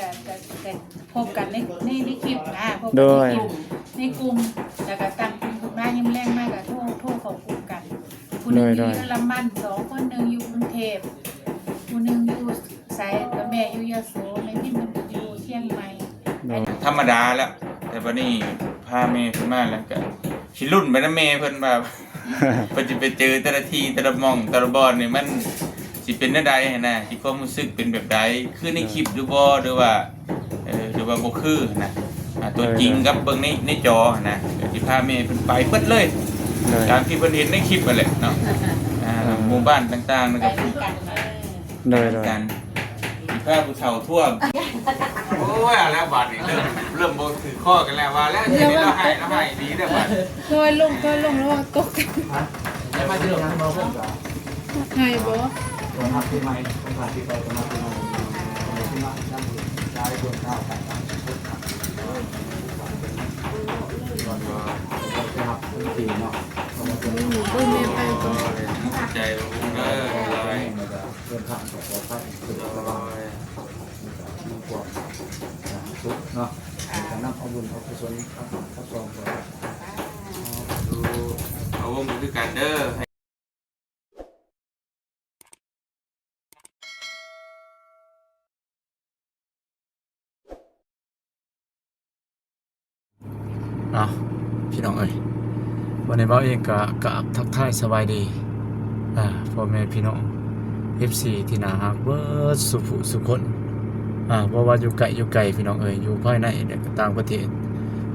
ກະ ກະ ກະພົບກັນໃນ ໃນ ໃນຄລິບນະ ພົບກັນໃນກຸ່ມ ໃນກຸ່ມ ແລ້ວກະຕັ້ງກຸ່ມຂຶ້ນມາ ຍາມແລງມາກະໂທ ໂທເຂົ້າກຸ່ມກັນ ຜູ້ໜຶ່ງຢູ່ເຢຍລະມັນ ສອງຄົນ ໜຶ່ງຢູ່ກຸງເທບ ຜູ້ໜຶ່ງຢູ່ໃສ ກະແມ່ຢູ່ຍະໂສ ແມ່ພິມເພິ່ນຢູ່ຊຽງໃໝ່. ທຳມະດາແລ້ວ ແຕ່ບັດນີ້ພາແມ່ເພິ່ນມາແລ້ວ ກະຊິລຸ້ນໄປນຳແມ່ເພິ່ນວ່າ ເພິ່ນຊິໄປເຈີແຕ່ລະທີ່ແຕ່ລະໝ່ອງແຕ່ລະບ່ອນນີ້ ມັນຊິເປັນແນວໃດຫັ້ນນະ ຊິຄວາມຮູ້ສຶກເປັນແບບໃດ ຄືໃນຄລິບຫຼືບໍ່ ຫຼືວ່າ ເອີ ຫຼືວ່າບໍ່ຄືຫັ້ນນະ ອ່າ ຕົວຈິງກັບເບິ່ງໃນ ໃນຈໍຫັ້ນນະ ກະຊິພາແມ່ເພິ່ນໄປເບິດເລີຍ ຕາມທີ່ເພິ່ນເຫັນໃນຄລິບຫັ້ນແຫຼະເນາະ ອ່າ ໝູ່ບ້ານຕ່າງໆ ແລ້ວກະ ໂດຍໆ ກັນ ພາຜູ້ເຖົ້າທວງ ໂອ້ຍ ເອົາແລ້ວບາດນີ້ ເລີ່ມ ເລີ່ມບໍ່ຖືກຄໍກັນແລ້ວ ວ່າແລ້ວ ເຈົ້ານີ້ລາວໃຫ້ ລາວໃຫ້ດີແລ້ວບາດນີ້ ໂດຍລົງ ໂດຍລົງ ລະວັງຕົກ ຮະ ໃຫ້ບໍ່? ຕອນຮັບປີໃໝ່ ຕ້ອງການປີເກົ່າ ຕອນຮັບປີໃໝ່ ຫຼາຍຄົນ ໄປຮັບປີເນາະ ເບິ່ງແມ່ໄປກ່ອນ ໃຈເດີ ເດີນທາງປອດໄພ ສະດວກສະບາຍ ມີຄວາມສຸກເນາະ ກະນຳເອົາບຸນເອົາກຸສົນກັບ ກັບສອງຄົນ ເອົາວົງຄືກັນເດີ. ເອົາ ພີ່ນ້ອງເອີຍ ວັນນີ້ບ່າວເອງກະກາບທັກທາຍສະບາຍດີ ອ່າ ພໍ່ແມ່ພີ່ນ້ອງ ເອັຟຊີ ທີ່ໜ້າຮັກເບິດສູ່ຜູ້ສູ່ຄົນ ອ່າ ບໍ່ວ່າຢູ່ໃກ້ຢູ່ໄກ ພີ່ນ້ອງເອີຍ ຢູ່ພາຍໃນ ແລະ ກະຕ່າງປະເທດ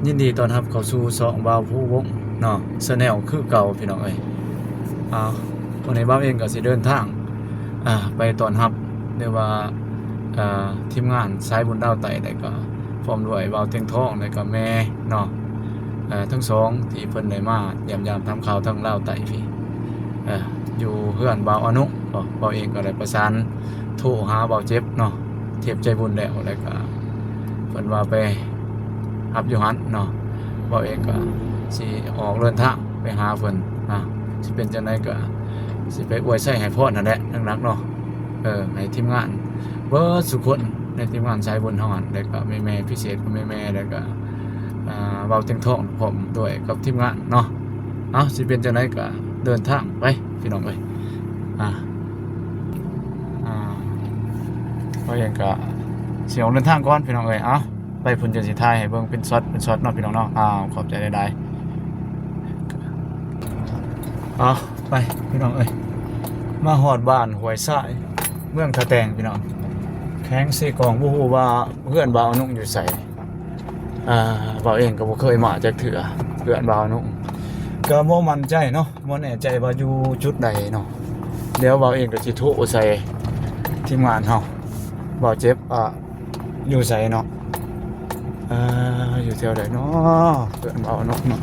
ຍິນດີຕ້ອນຮັບເຂົ້າສູ່ຊ່ອງບ່າວພູວົງເນາະ Channel ຄືເກົ່າ ພີ່ນ້ອງເອີຍ. ເອົາ ວັນນີ້ບ່າວເອງກະຊິເດີນທາງ ອ່າ ໄປຕ້ອນຮັບ ຫຼືວ່າ ອ່າ ທີມງານສາຍບຸນລາວໃຕ້ ແລ້ວກະພ້ອມດ້ວຍບ່າວຕຽງທອງ ແລ້ວກະແມ່ເນາະ ເອີ ທັງສອງທີ່ເພິ່ນໄດ້ມາຢ້ຽມຢາມຖາມຂ່າວທາງລາວໃຕ້ພີ້ ເອີ ຢູ່ເຮືອນບ່າວອານຸ ເນາະ ບ່າວເອງກະໄດ້ປະສານໂທຫາບ່າວເຈັບເນາະ ເທບໃຈບຸນແລ້ວ ແລ້ວກະເພິ່ນວ່າໄປຮັບຢູ່ຫັ້ນເນາະ ບ່າວເອງກະຊິອອກເດີນທາງໄປຫາເພິ່ນ ອ່າ ຊິເປັນຈັ່ງໃດກະຊິໄປອວຍໄຊໃຫ້ພອນຫັ້ນແຫຼະ ໜັກໆເນາະ ເອີ ໃຫ້ທີມງານເບິດສູ່ຄົນ ໃນທີມງານສາຍບຸນເຮົາຫັ້ນ ແລ້ວກະແມ່ໆ ພິເສດກະແມ່ໆ ແລ້ວກະ ອ່າ ບ່າວຕຽງທອງ ພ້ອມດ້ວຍກັບທີມງານເນາະ. ເອົາ ຊິເປັນຈັ່ງໃດກະເດີນທາງໄປ ພີ່ນ້ອງເອີຍ ອ່າ ອ່າ ບ່າວເອງກະຊິອອກເດີນທາງກ່ອນ ພີ່ນ້ອງເອີຍ ເອົາ ໄປພຸ້ນຈັ່ງຊິຖ່າຍໃຫ້ເບິ່ງເປັນຊັອດເປັນຊັອດເນາະ ພີ່ນ້ອງເນາະ ເອົາ ຂອບໃຈຫຼາຍໆ ເອົາ ໄປ ພີ່ນ້ອງເອີຍ ມາຮອດບ້ານຫ້ວຍຊາຍ ເມືອງທ່າແຕງ ພີ່ນ້ອງ ແຂວງເຊກອງ ບໍ່ຮູ້ວ່າເຮືອນບ່າວອານຸຢູ່ໃສ ອ່າ ບ່າວເອງກະບໍ່ເຄີຍມາຈັກເທື່ອ ເຮືອນບ່າວອານຸ ກະບໍ່ໝັ້ນໃຈເນາະ ບໍ່ແນ່ໃຈວ່າຢູ່ຈຸດໃດເນາະ ດຽວບ່າວເອງກະຊິໂທໃສ່ທີມງານເຮົາ ບ່າວເຈັບ ອ່າ ຢູ່ໃສເນາະ ເອີ ຢູ່ແຖວໃດເນາະ ເພື່ອນບ່າວອານຸເນາະ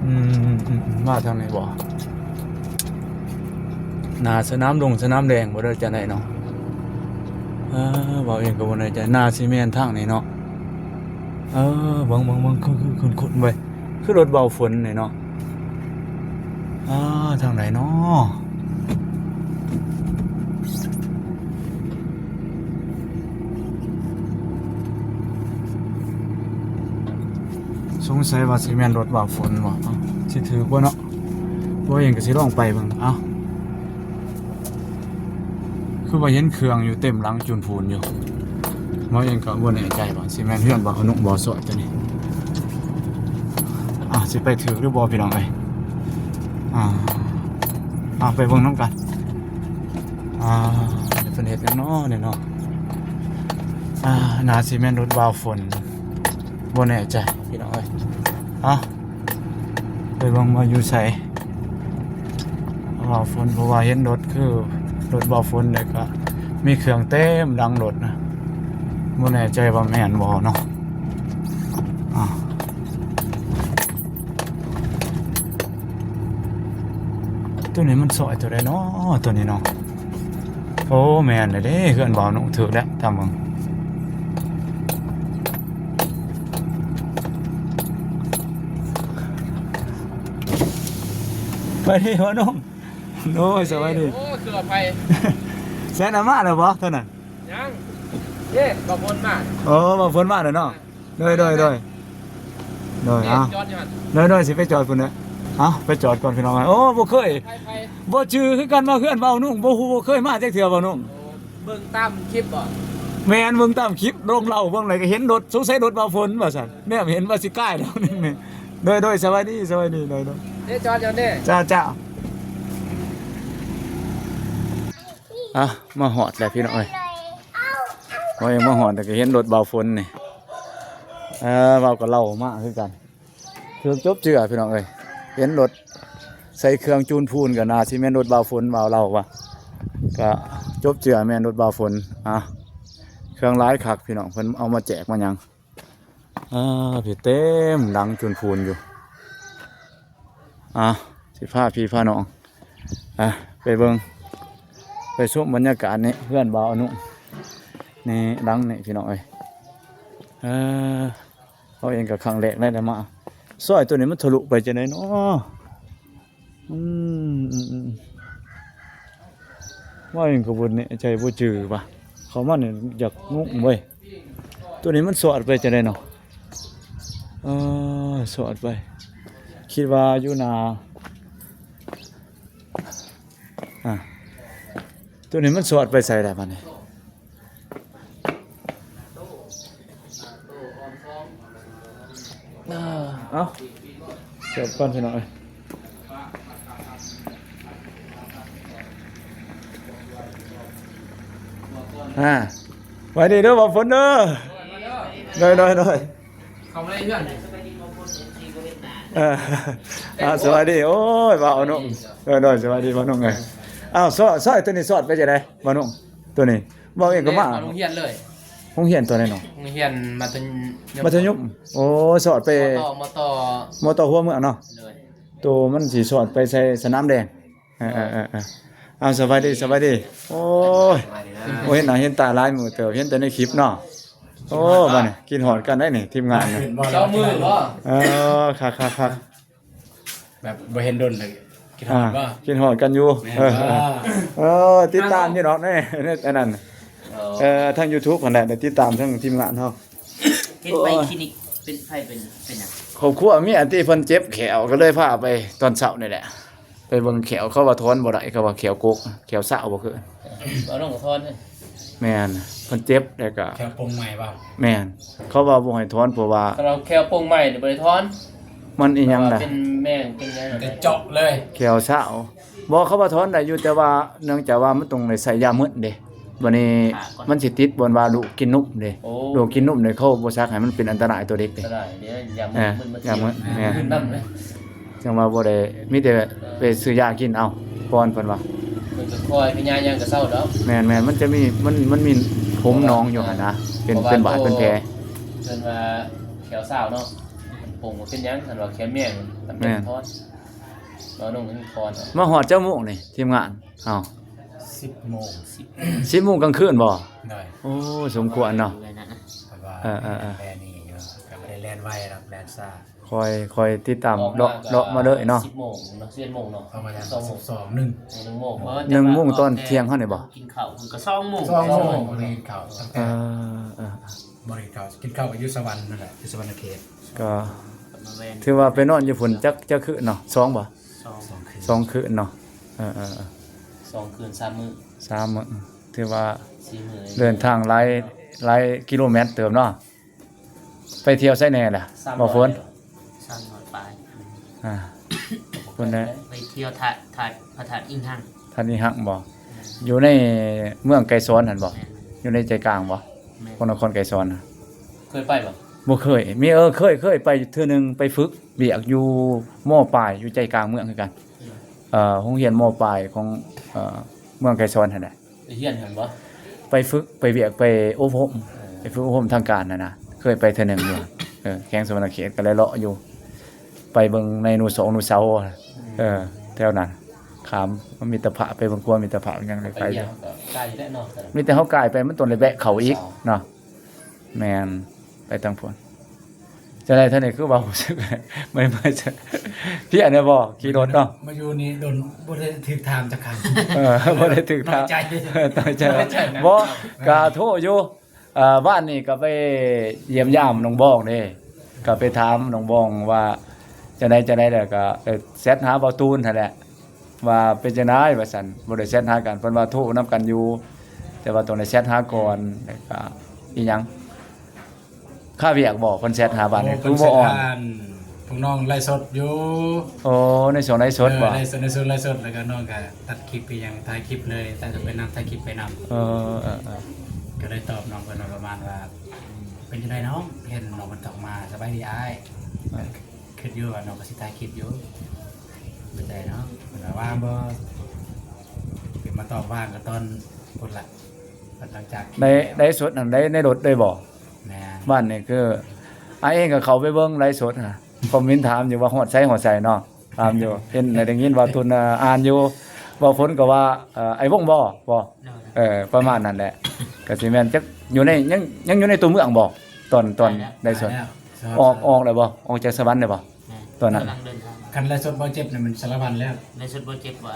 ອືມ ມາທາງນີ້ບໍ່ ໜ້າສະໜາມດົງສະໜາມແດງບໍ່ ຫຼືຈັ່ງໃດເນາະ ເອີ ບ່າວເອງກະບໍ່ແນ່ໃຈ ໜ້າຊິແມ່ນທາງນີ້ເນາະ ເອີ ເບິ່ງໆໆ ຄື ຄືຄຸ້ນໆເວີຍ ຄືລົດບ່າວຝົນນີ້ເນາະ ອ່າ ທາງໃດເນາະ ສົງໄສວ່າຊິແມ່ນລົດບ່າວຝົນບໍ່ ເອົ້າ ຊິຖືກບໍ່ເນາະ ບໍ່ເຫັນກະຊິລອງໄປເບິ່ງ ເອົ້າ ຄືວ່າເຫັນເຄື່ອງຢູ່ເຕັມຫຼັງຈູນພູນຢູ່ ໝໍເອງກະບໍ່ແນ່ໃຈວ່າຊິແມ່ນເຮືອນບ່າວອານຸບໍ່ ຊອຍຕົວນີ້ ອ່າ ຊິໄປຖືກຫຼືບໍ່ພີ່ນ້ອງເອີຍ ອ່າ ອ່າ ໄປເບິ່ງນຳກັນ ອ່າ ເພິ່ນເຮັດຫຍັງເນາະນີ້ເນາະ ອ່າ ໜ້າຊິແມ່ນລົດບ່າວຝົນ ບໍ່ແນ່ໃຈພີ່ນ້ອງເອີຍ ເອົ້າ ໄປເບິ່ງວ່າຢູ່ໃສ ບ່າວຝົນ ເພາະວ່າເຫັນລົດຄືລົດບ່າວຝົນ ແລ້ວກະມີເຄື່ອງເຕັມຫຼັງລົດນະ ບໍ່ແນ່ໃຈວ່າແມ່ນບໍ່ເນາະ ອ່າ ໂຕນີ້ມັນຊອຍໂຕໃດເນາະ ໂຕນີ້ເນາະ ໂອ້ ແມ່ນແລ້ວເດ້ ເຮືອນບ່າວນຸ ຖືກແລ້ວ ຕາມເບິ່ງ ໄປເດ້ບ່າວນຸ ໂອ້ຍ ສະບາຍດີ ໂອ້ ເກືອບໄປ ແຊນນະ ມາແລ້ວບໍ່ ເທົ່ານັ້ນ ຍັງ ເດ້ ບໍ່ຝົນມາ ໂອ້ ບໍ່ຝົນມາແລ້ວເນາະ. ໂດຍ ໂດຍ ໂດຍ ໂດຍ ເດ້ ເອົາ ຈອດຢູ່ຫັ້ນ ໂດຍ ໂດຍ ຊິໄປຈອດພຸ້ນແຫຼະ. ເອົາ ໄປຈອດກ່ອນພີ່ນ້ອງ. ໂອ້ ບໍ່ເຄີຍ ໃຜ ໃຜ ບໍ່ຈື່ຄືກັນ ວ່າເຮືອນບ່າວນຸ່ງ ບໍ່ຮູ້ ບໍ່ເຄີຍມາຈັກເທື່ອບ່າວນຸ່ງ. ໂອ້ ເບິ່ງຕາມຄລິບບໍ? ແມ່ນ ເບິ່ງຕາມຄລິບ ລົງເລົ່າເບິ່ງແລ້ວກໍເຫັນລົດ ສົງໄສລົດບ່າວຝົນວ່າຊັ້ນ ແນມເຫັນວ່າຊິກາຍແລ້ວໜຶ່ງນີ້. ໂດຍ ໂດຍ ສະບາຍດີ ສະບາຍດີ ໂດຍ ໂດຍ ເດ້ ຈອດຢູ່ເດ້ ຈ້າ ຈ້າ. ອ່ະ ມາຮອດແລ້ວພີ່ນ້ອງເອີຍ ເວົ້າຫຍັງ ມາຮອດແລ້ວກໍເຫັນລົດບ່າວຝົນນີ້. ເອີ ເວົ້າກັບລາວມາຄືກັນ ເຄື່ອງຈົບເຈືອພີ່ນ້ອງເອີຍ. ເຫັນລົດໃສ່ເຄື່ອງຈູນພູນ ກໍໜ້າຊິແມ່ນລົດບ່າວຝົນ ວ່າລາວວ່າ ກໍຈົບເຈືອແມ່ນລົດບ່າວຝົນ. ອ່ະ ເຄື່ອງຫຼາຍຄັກພີ່ນ້ອງ ເພິ່ນເອົາມາແຈກມາຫຍັງ. ອ່າ ພີ່ ເຕັມຫຼັງຈູນພູນຢູ່. ອ່າ ຊິພາພີ່ພານ້ອງ ອ່າ ໄປເບິ່ງ ໄປຊົມບັນຍາກາດນີ້ ເຮືອນບ່າວອະນຸ ນີ້ ຫຼັງນີ້ພີ່ນ້ອງເອີຍ. ເອີ ເຮົາເອງກໍຄັ້ງແລກໄດ້ມາ. ຊອຍໂຕນີ້ມັນທະລຸໄປຈັ່ງໃດເນາະ? ອືມ ອືມ ອືມ ວ່າຫຍັງກໍບໍ່ແນ່ໃຈ ບໍ່ຈື່ວ່າ ເຂົ້າມານີ້ຢາກງົງເວີຍ. ໂຕນີ້ມັນສອດໄປຈັ່ງໃດເນາະ? ເອີ ສອດໄປ ຄິດວ່າຢູ່ໜ້າ ອ່າ ໂຕນີ້ມັນສອດໄປໃສລະບາດນີ້? ເອີ ເອົາ ເກັບກ່ອນພີ່ນ້ອງເອີຍ. ອ່າ ຫວັດດີເດີບ່າວຝົນເດີ. ໂດຍ ໂດຍ ໂດຍ. ເຂົ້າມາໃນເຮືອນ ເອີ ອ່າ ສະບາຍດີ. ໂອ້ຍ ບ່າວໜຸ່ມ ໂດຍ ໂດຍ ສະບາຍດີບ່າວໜຸ່ມເອີຍ. ອ້າວ ຊອຍ ຊອຍໂຕນີ້ສອດໄປຈັ່ງໃດບ່າວໜຸ່ມ? ໂຕນີ້ເວົ້າເອງກໍມາ ໂຮງຮຽນເລີຍ ໂຮງຮຽນໂຕໃດເນາະ? ໂຮງຮຽນມັດທະຍົມ ມັດທະຍົມ. ໂອ້ ສອດໄປ ມ.ຕ ມ.ຕ ຫົວເມືອງເນາະ. ໂດຍ ໂຕມັນຊິສອດໄປໃສ່ສະໜາມແດງ. ເອີ ເອີ ເອີ ເອີ ເອີ ອ້າວ ສະບາຍດີ ສະບາຍດີ. ໂອ້ຍ ສະບາຍດີນະ ບໍ່ເຫັນໜ້າເຫັນຕາຫຼາຍມື້ເຕີບ ເຫັນແຕ່ໃນຄລິບເນາະ. ໂອ້ ບັດນີ້ຄິດຮອດກັນໄດ໋ນີ້ ທີມງານນະ ສອງມື້ບໍ? ເອີ ຄັກໆໆ ແບບບໍ່ເຫັນດົນເລີຍ ຄິດຮອດບໍ່? ອ່າ ຄິດຮອດກັນຢູ່. ແມ່ນ ເອີ ບໍ່? ເອີ ຕິດຕາມຢູ່ດອກໃນ ໃນອັນນັ້ນ ເອີ ເອີ ທາງຢູທູບຫັ້ນແຫຼະ ໄດ້ຕິດຕາມທາງທີມງານເຮົາ. ເຫັນໄປຄລີນິກ ເປັນ ໃຜເປັນ ເປັນຫຍັງ? ຄອບຄົວເມຍທີ່ເພິ່ນເຈັບແຂ້ວ ກໍເລີຍພາໄປຕອນເຊົ້ານີ້ແຫຼະ. ໄປເບິ່ງແຂ້ວ ເຂົາວ່າຖອນບໍ່ໄດ້ ເຂົາວ່າແຂ້ວກົກ ແຂ້ວຊາວບໍ່ຄື ເອີ ບໍ່ຕ້ອງຖອນເດ້. ແມ່ນ ເພິ່ນເຈັບແລ້ວກະ ແຂ້ວປົງໃໝ່ບໍ່? ແມ່ນ ເຂົາວ່າບໍ່ໃຫ້ຖອນ ເພາະວ່າ ຄັນວ່າແຂ້ວປົງໃໝ່ນີ້ບໍ່ໄດ້ຖອນ ມັນອີ່ຫຍັງລະ ເປັນແມງເປັນຫຍັງ ໄດ້ເຈາະເລີຍ ແຂ້ວຊາວ. ບໍ່ ເຂົາວ່າຖອນໄດ້ຢູ່ ແຕ່ວ່າເນື່ອງຈາກວ່າມັນຕ້ອງໄດ້ໃຊ້ຢາມຶນເດ້. ບັດນີ້ມັນຊິຕິດບ່ອນວ່າລູກກິນນົມເດ້. ໂອ້ ລູກກິນນົມນີ້ ເຂົາບໍ່ສັກໃຫ້ ມັນເປັນອັນຕະລາຍຕໍ່ເດັກເດ້. ອັນຕະລາຍເດ້ ຢາ ເອີ ມຶນ ຢາມຶນ ເອີ ມຶນນຳເດ້. ຈັ່ງວ່າບໍ່ໄດ້ ມີແຕ່ໄປຊື້ຢາກິນເອົາກ່ອນ ເພິ່ນວ່າ. ເພິ່ນກໍຄ່ອຍ ພະຍາຫຍັງກໍເຊົາດອກ. ແມ່ນໆ ມັນຈະມີ ມັນ ມັນມີຜົມໜອງຢູ່ຫັ້ນນະ ເປັນ ເປັນບາດເປັນແຜ. ເພິ່ນວ່າແຂ້ວຊາວເນາະ ປົງບໍ່ເປັນຫຍັງ ຄັນວ່າແຂ້ວແມງ ມັນເປັນຖອນ. ມາຮອດຈັກໂມງນີ້ ທີມງານເຮົາ? ສິບໂມງ ສິບໂມງກາງຄືນບໍ່? ໂດຍ. ໂອ້ ສົມຄວນເນາະ ເພາະວ່າ ເອີ ເອີ ເອີ ແລ່ນນີ້ຢູ່ ກໍບໍ່ໄດ້ແລ່ນໄວດອກ ແລ່ນຊ້າ. ຄ່ອຍ ຄ່ອຍຕິດຕາມ ອອກມາ ເລາະ ເລາະມາເລີຍເນາະ ສິບໂມງເນາະ ສິບເອັດໂມງເນາະ ປະມານສິບສອງ ໜຶ່ງ ໜຶ່ງໂມງ ເອີ ໜຶ່ງໂມງຕອນທ່ຽງເຮົານີ້ບໍ່? ກິນເຂົ້າເພິ່ນກໍສອງໂມງ ສອງໂມງ ບໍ່ໄດ້ກິນເຂົ້າ ເອີ ເອີ ເອີ ບໍ່ໄດ້ກິນເຂົ້າ ກິນເຂົ້າກໍຢູ່ສະຫວັນນັ້ນແຫຼະ ຢູ່ສະຫວັນນະເຂດ. ກໍຖືວ່າໄປນອນຢູ່ພຸ້ນຈັກ ຈັກຄືນເນາະ? ສອງບໍ່? ສອງ ສອງຄືນ ສອງຄືນເນາະ. ເອີ ເອີ ເອີ ສອງຄືນ ສາມມື້ ສາມມື້. ຖືວ່າເດີນທາງຫຼາຍ ຫຼາຍກິໂລແມັດເຕີບເນາະ. ໄປທ່ຽວໃສແດ່ລະ ສາມຮ້ອຍ ບໍ່ຝົນ? ສາມຮ້ອຍປາຍ. ອ່າ ພຸ້ນແຫຼະ ໄປທ່ຽວທາດ ທາດ ພະທາດອິງຮັງ. ທາດອິງຮັງບໍ່? ແມ່ນ. ຢູ່ໃນເມືອງໄກສອນຫັ້ນບໍ່? ແມ່ນ. ຢູ່ໃນໃຈກາງບໍ່? ແມ່ນ. ຂອງນະຄອນໄກສອນນະ ເຄີຍໄປບໍ່? ບໍ່ເຄີຍ. ມີ ເອີ ເຄີຍ ເຄີຍໄປເທື່ອໜຶ່ງ ໄປຝຶກວຽກຢູ່ ມ.ປາຍ ຢູ່ໃຈກາງເມືອງຄືກັນ. ເອີ ໂຮງຮຽນ ມ.ປາຍ ຂອງ ເອີ ເມືອງໄກສອນຫັ້ນແຫຼະ. ໄປຮຽນຫັ້ນບໍ່? ໄປຝຶກ ໄປວຽກ ໄປອົບຮົມ ເອີ ໄປຝຶກອົບຮົມທາງການຫັ້ນນະ. ເຄີຍໄປເທື່ອໜຶ່ງຢູ່ ເອີ ແຂວງສະຫວັນນະເຂດ ກໍໄດ້ເລາະຢູ່ ໄປເບິ່ງໄດໂນເສົາ ໄດໂນເສົາ ອືມ ເອີ ແຖວນັ້ນ ຂ້າມມິດຕະພາບ ໄປເບິ່ງຂົວມິດຕະພາບ ຍັງໄດ້ໄປຢູ່. ໄກຢູ່ແລ້ວເນາະ ມີແຕ່ເຮົາກາຍໄປ ມັນຕ້ອງໄດ້ແວະເຂົ້າອີກເນາະ. ແມ່ນ ໄປທາງພຸ້ນ. ຈັ່ງໃດທ່ານນີ້ຄືວ່າຮູ້ສຶກເມື່ອຍໆ ເພຍແດ່ບໍ່? ຂີ່ລົດເນາະ ມາຢູ່ນີ້ດົນ ບໍ່ໄດ້ຖືກຖາມຈັກຄຳ. ເອີ ບໍ່ໄດ້ຖືກຖາມ ນ້ອຍໃຈ ນ້ອຍໃຈ. ບໍ່ ກະໂທຢູ່ ເອີ ວານນີ້ກໍໄປຢ້ຽມຢາມນ້ອງບອງເດ້ ກໍໄປຖາມນ້ອງບອງວ່າຈັ່ງໃດຈັ່ງໃດ ແລ້ວກໍ ເອີ ແຊັດຫາບ່າວຕູນຫັ້ນແຫຼະ ວ່າເປັນຈັ່ງໃດວ່າຊັ້ນ. ບໍ່ໄດ້ແຊັດຫາກັນ ເພິ່ນວ່າໂທນຳກັນຢູ່ ແຕ່ວ່າຕ້ອງໄດ້ແຊັດຫາກ່ອນ. ແລ້ວກໍອີຫຍັງ ຄາວຽກບໍ່ ເພິ່ນແຊັດຫາບາດນີ້ ໂອ້ ຄືບໍ່ອ່ອນ ເພິ່ນແຊັດຫາ ພວກນ້ອງໄລຟ໌ສົດຢູ່. ໂອ້ ໃນຊ່ວງໄລຟ໌ສົດບໍ່? ເອີ ໃນ ໃນຊ່ວງໄລຟ໌ສົດ ແລ້ວກໍນ້ອງກໍຕັດຄລິບອີຫຍັງ ຖ່າຍຄລິບເລີຍ ຕັດໄປນຳ ຖ່າຍຄລິບໄປນຳ. ເອີ ເອີ ເອີ ກໍໄດ້ຕອບນ້ອງເພິ່ນວ່າປະມານວ່າ ເປັນຈັ່ງໃດນ້ອງ ເຫັນນ້ອງເພິ່ນຕອບມາ ສະບາຍດີອ້າຍ. ເອີ ຄິດຢູ່ວ່ານ້ອງກໍຊິຖ່າຍຄລິບຢູ່ ເປັນໃດເນາະ ເພິ່ນວ່າວ່າບໍ່ ເປັນມາຕອບວ່າງກໍຕອນພຸ້ນລະ ຫຼັງຈາກ ໄລຟ໌ສົດນັ້ນ ໄລຟ໌ ໃນລົດເລີຍບໍ່? ແມ່ນ ບ້ານນີ້ຄື ອ້າຍເອງກໍເຂົ້າໄປເບິ່ງໄລຟ໌ສົດຫັ້ນ ຄອມເມັນຖາມຢູ່ວ່າຮອດໃສ ຮອດໃສເນາະ ຖາມຢູ່ ເຫັນ ໄດ້ຍິນວ່າຕຸນ ອ່າ ອ່ານຢູ່ ບໍ່ຝົນກໍວ່າ ເອີ ອ້າຍວົງບໍ່ ບໍ່ ເອີ ປະມານນັ້ນແຫຼະ ກໍຊິແມ່ນ ຈັກຢູ່ໃນ ຍັງ ຍັງຢູ່ໃນຕົວເມືອງບໍ່ ຕອນ ຕອນໄລຟ໌ສົດ ໄດ້ແລ້ວ ອອກ ອອກແລ້ວບໍ່ ອອກຈາກສະຫວັນແລ້ວບໍ່? ແມ່ນ ຕອນນັ້ນ ກຳລັງເດີນທາງ ຄັນໄລຟ໌ສົດບໍ່ເຈັບນີ້ມັນສາລະວັນແລ້ວ ໄລຟ໌ສົດບໍ່ເຈັບວ່າ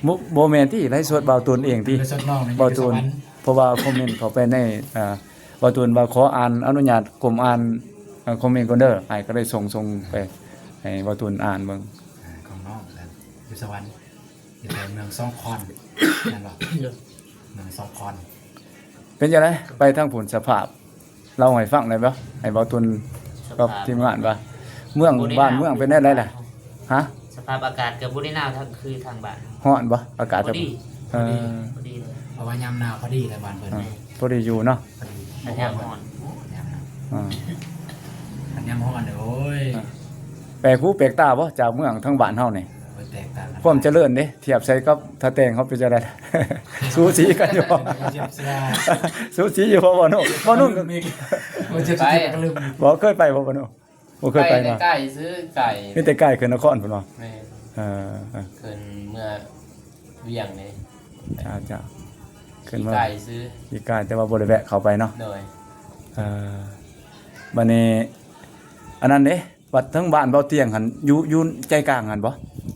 ບໍ່ ບໍ່ແມ່ນຕິ ໄລຟ໌ສົດບ່າວຕຸນເອງຕິ ໄລຟ໌ສົດນ້ອງນີ້ ບ່າວຕຸນ ຢູ່ສະຫວັນ ເພາະວ່າຄອມເມັນເຂົ້າໄປໃນ ອ່າ ບ່າວຕຸນວ່າຂໍອ່ານ ອະນຸຍາດກົ້ມອ່ານ ອ່າ ຄອມເມັນກ່ອນເດີ ອ້າຍກໍເລີຍສົ່ງ ສົ່ງໄປໃຫ້ບ່າວຕຸນອ່ານເບິ່ງ ອ່າ ຂອງນ້ອງນັ້ນ ຢູ່ສະຫວັນ ຢູ່ແຖວເມືອງສອງຄອນ ແມ່ນບໍ່? ເມືອງສອງຄອນ ເປັນຈັ່ງໃດ ໄປທາງພຸ້ນ ສະພາບ ເລົ່າໃຫ້ຟັງໄດ້ບໍ່? ໃຫ້ບ່າວຕຸນກັບທີມງານວ່າ ເມືອງ ບ້ານເມືອງເປັນແນວໃດລະ? ຮະ? ສະພາບອາກາດກໍບໍ່ໄດ້ໜາວທາງ ຄືທາງບ້ານ ຮ້ອນບໍ່? ອາກາດ ພໍດີ ເອີ ພໍດີເລີຍ ເພາະວ່າຍາມໜາວພໍດີແຫຼະບ້ານເພິ່ນ ພໍດີຢູ່ເນາະ ຄັນຍາມຮ້ອນ ໂອ້ ຍາມໜາວ ອ່າ ຄັນຍາມຮ້ອນນີ້ ໂອ້ຍ ແປກຫູແປກຕາບໍ່ ຈາກເມືອງທາງບ້ານເຮົານີ້? ໂອ້ຍ ແຕກຕ່າງກັນ ຄວາມຈະເລີນເດ້ ທຽບໃສ່ກັບທ່າແຕ່ງເຮົາເປັນຈັ່ງໃດ? ສູສີກັນຢູ່ບໍ່? ສູສີຢູ່ບໍ່ ບ່າວນຸ? ບ່າວນຸ ໄປ ບໍ່ ເຄີຍໄປບໍ່ ບ່າວນຸ? ບໍ່ເຄີຍໄປ ໄປແຕ່ເນາະ ໃກ້ຊື່ ໄກ ມີແຕ່ໃກ້ຂຶ້ນນະຄອນພຸ້ນບໍ່? ແມ່ນ ເອີ ເອີ ຂຶ້ນເມືອງວຽງເດ້ ເຈົ້າ ເຈົ້າ ຂຶ້ນເມືອງ ໃກ້ຊື່ ໃກ້ ແຕ່ວ່າບໍ່ໄດ້ແວະເຂົ້າໄປເນາະ ໂດຍ ເອີ ບາດນີ້ ອັນນັ້ນເດ້ ວັດເທິງບ້ານເບົາຕຽງຫັ້ນ ຢູ່ ຢູ່ໃຈກາງຫັ້ນບໍ່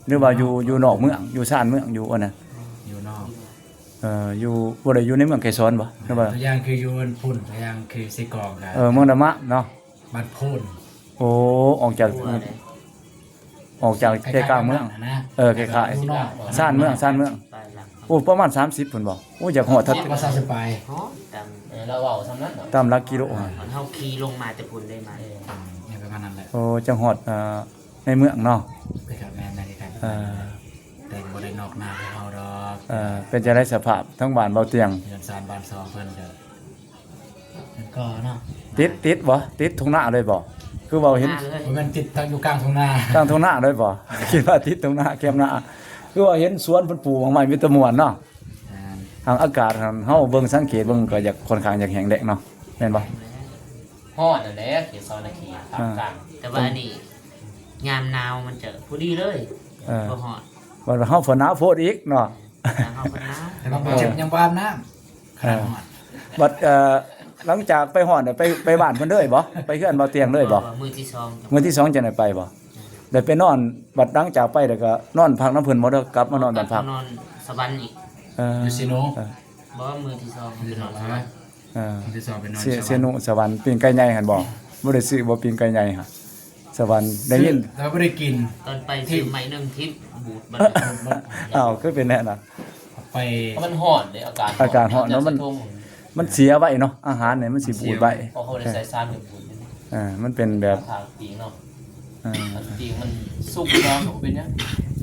ຫຼືວ່າຢູ່ ຢູ່ນອກເມືອງ ຢູ່ຊານເມືອງ ຢູ່ອັນນັ້ນ? ຢູ່ນອກ ເອີ ຢູ່ ບໍ່ໄດ້ຢູ່ໃນເມືອງໄກສອນບໍ່ ຫຼືວ່າ ຕົວຢ່າງຄືຢູ່ອັນພຸ້ນ ຕົວຢ່າງຄືເຊກອງກະ ເອີ ເມືອງດາມະເນາະ ບ້ານໂພນ ໂອ້ ອອກຈາກ ອອກຈາກໃຈກາງເມືອງ ເອີ ຄ້າຍໆ ຢູ່ນອກ ຊານເມືອງ ຊານເມືອງ ໂອ້ ປະມານສາມສິບພຸ້ນບໍ່? ໂອ້ ຢາກຮອດ ເຈັດ ວ່າສາມສິບປາຍ ຕາມ ເອີ ລາວເວົ້າສ່ຳນັ້ນເນາະ ຕາມຫຼັກກິໂລ ເຮົາຂີ່ລົງມາແຕ່ພຸ້ນໄດ້ມາ ເອີ ປະມານນັ້ນແຫຼະ ໂອ້ ຈັ່ງຮອດ ອ່າ ໃນເມືອງເນາະ ແມ່ນ ໃນ ເອີ ແຕ່ບໍ່ໄດ້ນອກນາຂອງເຮົາດອກ ເອີ ເປັນຈັ່ງໃດສະພາບທາງບ້ານເບົາຕຽງ ເຮືອນຊານບ້ານຊ່ອງເພິ່ນກໍ ມັນກໍເນາະ ຕິດ ຕິດບໍ່ ຕິດທົ່ງນາເລີຍບໍ່? ຄືວ່າເຫັນ ບໍ່ແມ່ນຕິດ ຕັ້ງຢູ່ກາງທົ່ງນາ ກາງທົ່ງນາເລີຍບໍ່? ຄິດວ່າຕິດທົ່ງນາ ແຄມນາ ຄືວ່າເຫັນສວນເພິ່ນປູກໝາກໄມ້ມີແຕ່ມ່ວນເນາະ ແມ່ນ ທາງອາກາດຫັ້ນ ເຮົາເບິ່ງສັງເກດເບິ່ງກໍຢາກ ຂ້ອນຂ້າງຢາກແຫ້ງແລ້ງເນາະ ແມ່ນບໍ່? ຮ້ອນນັ້ນແຫຼະ ເຂດສະຫວັນນະເຂດ ພາກກາງ ເອີ ແຕ່ວ່າອັນນີ້ ຍາມໜາວມັນຈະພໍດີເລີຍ ເອີ ບໍ່ຮ້ອນ ບັດເຮົາເພິ່ນໜາວໂພດອີກເນາະ ແຕ່ເຮົາເພິ່ນໜາວ ແຕ່ວ່າບໍ່ເຈັບ ຍັງບໍ່ອາບນ້ຳ ເອີ ຂະໜາດຮອດ ບັດ ເອີ ຫຼັງຈາກໄປຮອດ ໄປ ໄປບ້ານເພິ່ນເລີຍບໍ່? ໄປເຮືອນເບົາຕຽງເລີຍບໍ່? ມື້ທີສອງ ມື້ທີສອງຈັ່ງໄດ້ໄປບໍ່? ໄດ້ໄປນອນ ບັດຫຼັງຈາກໄປແລ້ວກໍນອນພັກນຳເພິ່ນບໍ່ ຫຼືກັບມານອນບ້ານພັກ? ນອນສະຫວັນອີກ ເອີ ຢູ່ເຊໂນ ເອີ ບໍ່ ມື້ທີສອງ ມື້ທີສອງ ເອີ ມື້ທີສອງໄປນອນ ເຊ ສະຫວັນ ເຊໂນ ສະຫວັນ ປີ້ງໄກ່ໃຫຍ່ຫັ້ນບໍ່? ບໍ່ໄດ້ຊື້ບໍ່ ປີ້ງໄກ່ໃຫຍ່ຫັ້ນ? ສະຫວັນ ໄດ້ຍິນ ແຕ່ວ່າບໍ່ໄດ້ກິນ ຕອນໄປຊື້ໄມ້ໜຶ່ງທິບ ບູດບັດ ອ້າວ ຄືເປັນແນວນັ້ນ? ໄປ ມັນຮ້ອນເດ້ ອາກາດ ອາກາດຮ້ອນເນາະ ມັນ ມັນເສຍໄວເນາະ ອາຫານນີ້ມັນຊິບູດໄວ ເພາະເຮົາໄດ້ໃສ່ສານກັນບູດ ເອີ ມັນເປັນແບບ ຖ້າປີ້ງເນາະ ເອີ ຖ້າປີ້ງມັນສຸກແລ້ວກໍບໍ່ເປັນຫຍັງ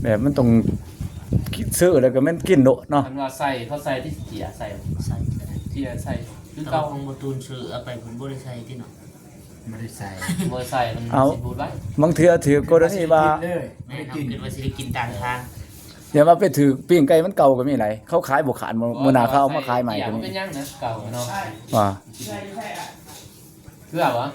ແບບມັນຕ້ອງຊື້ແລ້ວກໍແມ່ນກິນໂລດເນາະ ຄັນວ່າໃສ່ ເຂົາໃສ່ທີ່ເຈຍໃສ່ ໃສ່ ເຈຍໃສ່ຄືເກົ່າ ຂອງບໍ່ຕູນຊື້ເອົາໄປ ເພິ່ນບໍ່ໄດ້ໃສ່ຕິເນາະ. ບໍ່ໄດ້ໃສ່ ບໍ່ໃສ່ ມັນ ເອົາ ຊິບູດໄວ ບາງເທື່ອຖືກກໍລະນີວ່າ ແມ່ນ ເຮົາຄິດວ່າຊິໄດ້ກິນກາງທາງ ຢ່າວ່າໄປຖືກປີ້ງໄກ່ມັນເກົ່າກໍມີຫຼາຍ ເຂົາຂາຍບໍ່ຂາດ ມື້ໜ້າເຂົາເອົາມາຂາຍໃໝ່ກໍມີ ເປັນຫຍັງນະ ເກົ່າເນາະ ວ່າ ເກືອບໍ່?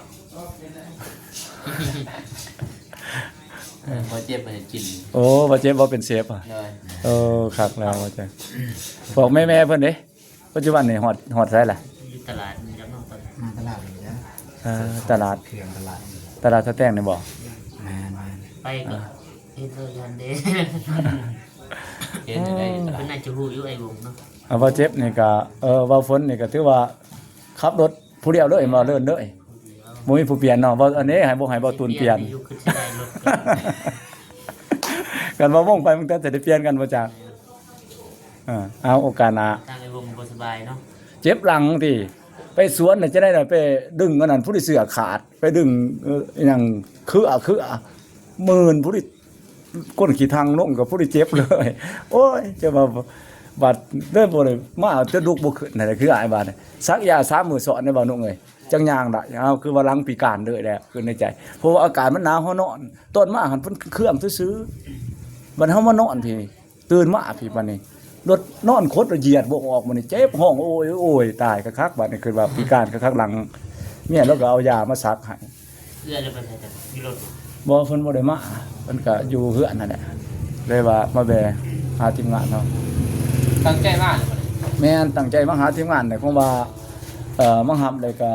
ເອີ ບໍ່ເຈັບບໍ່ເຮັດກິນ ໂອ້ ບໍ່ເຈັບບໍ່ເປັນເຊຟ ໂດຍ ເອີ ຄັກແລ້ວວ່າຈັ່ງ ບອກແມ່ໆເພິ່ນເດ້ ປັດຈຸບັນນີ້ຮອດ ຮອດໃສລະ? ຢູ່ຕະຫຼາດນີ້ແຫຼະເນາະ ມາຕະຫຼາດນີ້ແຫຼະ ເອີ ຕະຫຼາດ ເຄື່ອງຕະຫຼາດນີ້ ຕະຫຼາດສະແຕງນີ້ບໍ່? ແມ່ນໆ ໄປກໍເຫັນໂລດຢູ່ຫັ້ນເດ້ ເຫັນຢູ່ໃດ ເພິ່ນໜ້າຈະຮູ້ຢູ່ ໄອ້ວົງເນາະ ເອົາ ເວົ້າເຈັບນີ້ກໍ ເອີ ເວົ້າຝົນນີ້ກໍຖືວ່າ ຂັບລົດຜູ້ດຽວເລີຍ ບໍ່ເລີນເລີຍ ບໍ່ມີຜູ້ປ່ຽນເນາະ. ເວົ້າອັນນີ້ໃຫ້ ບໍ່ໃຫ້ເວົ້າຕູນປ່ຽນ ຢູ່ຄືຊິໄດ້ລົດ ຄັນວ່າວົງໄປ ມັນຈະໄດ້ປ່ຽນກັນບໍ່ຈັກ. ເອີ ເອົາໂອກາດໜ້າ ທາງໄອ້ວົງບໍ່ສະບາຍເນາະ ເຈັບຫຼັງຕິ ໄປສວນນະ ຈະໄດ້ໄປດຶງອັນນັ້ນ ຜູ້ທີ່ເສື້ອຂາດ ໄປດຶງ ເອີ ອີຫຍັງ ເຄືອ ເຄືອ ມື່ນຜູ້ທີ່ ກົ້ນຂີ້ທັງລົງກໍຜູ້ທີ່ເຈັບເລີຍ. ໂອ້ຍ ຈະວ່າບາດເລີຍບໍ່ໄດ້ມາ ຈະລຸກບໍ່ຂຶ້ນນັ້ນແຫຼະ ຄືອ້າຍບາດນີ້ ສັກຢາສາມມື້ຊ້ອນໄດ້ບໍ່ນຸ່ງເອີຍ ຈັ່ງຍ່າງໄດ້. ເອົາ ຄືວ່າຫຼັງພິການເລີຍແຫຼະ ຄືໃນໃຈ ເພາະວ່າອາກາດມັນໜາວ ເຮົານອນ ຕອນມາຫັ້ນເພິ່ນເຄື່ອງຊື່ໆ ບັດເຮົາມານອນພີ້ ຕື່ນມາພີ້ ບັດນີ້ລົດນອນຄົດລະຢຽດບໍ່ອອກ ບັດນີ້ເຈັບຮ້ອງໂອຍໂອຍ ຕາຍຄັກໆ ບັດນີ້ຄິດວ່າພິການຄັກໆ ຫຼັງ ເມຍລາວກໍເອົາຢາມາສັກໃຫ້. ເອື້ອຍລະໄປໃສກັນ ຢູ່ລົດບໍ່? ບໍ່ ເພິ່ນບໍ່ໄດ້ມາ ເພິ່ນກໍຢູ່ເຮືອນຫັ້ນແຫຼະ ເລີຍວ່າມາແວ່ຫາທີມງານເຮົາ. ຕັ້ງໃຈມາເລີຍບໍ່ນີ້? ແມ່ນ ຕັ້ງໃຈມາຫາທີມງານແຫຼະ ເພາະວ່າ ເອີ ມາຮັບ ແລ້ວກໍ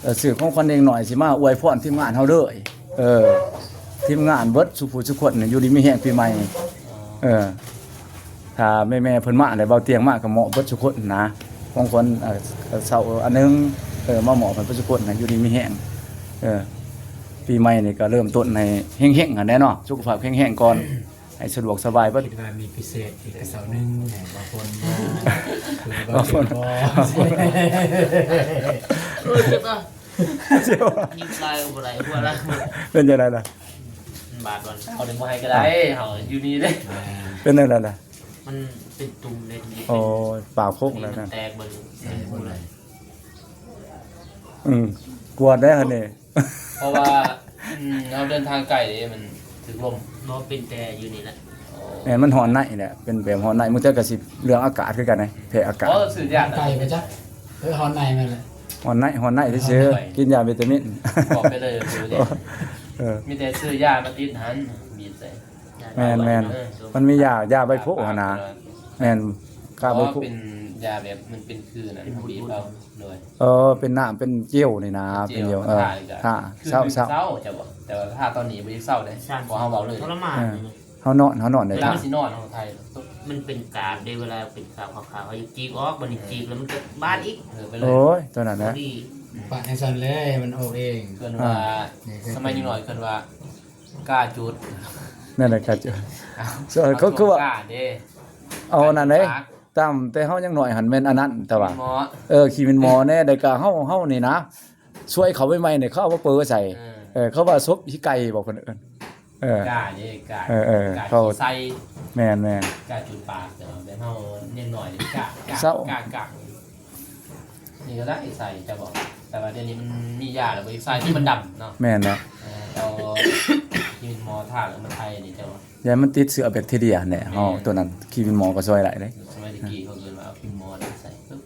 ເອີ ຊື້ຂອງຂວັນເດັກນ້ອຍ ຊິມາອວຍພອນທີມງານເຮົາເລີຍ. ເອີ ທີມງານເບິດສູ່ຜູ້ສູ່ຄົນ ຢູ່ດີມີແຮງປີໃໝ່. ເອີ ຖ້າແມ່ໆເພິ່ນມາແລ້ວ ເບົາຕຽງມາກໍມອບເບິດສູ່ຄົນນະ ຂອງຂວັນ ເອີ ເຊົາອັນໜຶ່ງ ເອີ ມາມອບໃຫ້ເບິດສູ່ຄົນ ໃຫ້ຢູ່ດີມີແຮງ. ເອີ ປີໃໝ່ນີ້ກໍເລີ່ມຕົ້ນໃຫ້ເຮັງໆຫັ້ນແຫຼະເນາະ ສຸຂະພາບແຂງແຮງກ່ອນ ໃຫ້ສະດວກສະບາຍເບິດ. ຄິດວ່າມີພິເສດອີກກະເຊົາໜຶ່ງໃຫ້ບ່າວຝົນບໍ່? ບ່າວຝົນບໍ່? ໂອ້ຍ ເຈັບອ່ະ ເຈັບອ່ະ ຍິງລາຍກໍບໍ່ໄດ້ ຫົວລາຍ ເປັນຈັ່ງໃດລະ? ບາດບ່ອນເຊົານີ້ບໍ່ໃຫ້ກໍໄດ້ ເຮົາຢູ່ນີ້ເດ້. ເປັນຈັ່ງໃດລະ? ມັນເປັນຕຸ່ມເລັກໆ. ໂອ້ຍ ປາກໂພກແລ້ວນະ ແຕກເບິດເລີຍ. ອືມ ກວດໄດ້ຫັ້ນນີ້ ເພາະວ່າ ອືມ ເຮົາເດີນທາງໄກເດ້ ມັນຖືກລົມ. ບໍ່ ເປັນແຕ່ຢູ່ນີ້ແຫຼະ. ແມ່ນ ມັນຮ້ອນໃນແຫຼະ ເປັນແບບຮ້ອນໃນ ບາງເທື່ອກໍຊິເລື່ອງອາກາດຄືກັນນະ ແພ້ອາກາດ. ບໍ່ ຊື້ຢາ ໄກໄປຈັກ. ເອີ ຮ້ອນໃນແມ່ນແຫຼະ ຮ້ອນໃນ ຮ້ອນໃນຊື່ໆ ກິນຢາວິຕາມິນ ບອກໄປເລີຍ. ເອີ ມີແຕ່ຊື້ຢາມາຕິດຫັ້ນ ບີບໃສ່. ແມ່ນໆ ມັນມີຢາ ຢາໃບໂພຫັ້ນນະ. ແມ່ນ ກາໃບໂພ ເປັນຢາແບບມັນເປັນຄືນັ້ນ ເຮົາບີບເອົາ. ໂດຍ ເອີ ເປັນນ້ຳ ເປັນເຈວນີ້ນະ ເປັນເຈວ ເອີ ທາ ເຊົາ ເຊົາ ເຊົາ ເຈົ້າບໍ່? ແຕ່ວ່າຖ້າຕອນນີ້ບໍ່ໄດ້ເຊົາເດ້ ເພາະເຮົາເວົ້າເລີຍ ເຮົານອນ ເຮົານອນໄດ້ ເວລາມັນຊິນອນ ເຮົາໄທ ມັນເປັນກາບເດ້ ເວລາເປັນກາບຂາວໆ ເຮົາຢາກຈີກອອກ ບັດນີ້ຈີກແລ້ວມັນກໍບາດອີກ. ເອີ ໄປເລີຍ. ໂອ້ຍ ຕົວນັ້ນແຫຼະ ປະຈັ່ງຊັ້ນແຫຼະ ໃຫ້ມັນອອກເອງ. ເອີ້ນວ່າ ສະໄໝຍັງນ້ອຍເອີ້ນວ່າ ກ້າຈູດ ນັ້ນແຫຼະ ກ້າຈູດ. ເຂົາຄືວ່າ ກ້າເດ້ ເອົາອັນນັ້ນເດ້ ຕາມແຕ່ເຮົາຍັງນ້ອຍຫັ້ນແມ່ນອັນນັ້ນ ແຕ່ວ່າ ເອີ ຂີ້ໝິ່ນໝໍແດ່ ແລ້ວກໍເຮົາ ເຮົານີ້ນະ ຊ່ວຍເຂົາໃໝ່ໆນີ້ ເຂົາເອົາມາເປີໃສ່ ເອີ ເອີ ເຂົາວ່າສົບຂີ້ໄກ່ບໍ່ ເພິ່ນເອີ້ນ. ເອີ ກ້າເດ້ ກ້າ ເອີໆ ກ້າ ເຂົາ ຂີ້ໄຊ. ແມ່ນໆ ກ້າຈູດປາກ. ແຕ່ວ່າແບບເຮົາຍັງນ້ອຍນີ້ ກ້າ ກ້າ ກ້າ ກ້າ ນີ້ກໍໄດ້ໃສ່ ເຈົ້າບອກ. ແຕ່ວ່າດຽວນີ້ມັນມີຢາແລ້ວ ບໍ່ຢາກໃສ່ ທີ່ມັນດຳເນາະ. ແມ່ນແຫຼະ ເອີ ເອົາຂີ້ໝິ່ນໝໍທາແລ້ວມາໄທນີ້ ເຈົ້າບອກ. ຢ້ານມັນຕິດເຊື້ອແບັກທີເຣຍຫັ້ນແຫຼະ. ເຮົາ ແມ່ນ ຕົວນັ້ນ ຂີ້ໝິ່ນໝໍກໍຊ່ວຍໄດ້ເດ້. ສະໄໝຕະກີ້ເຂົາເອີ້ນວ່າເອົາຂີ້ໝໍໃສ່ປຶບ.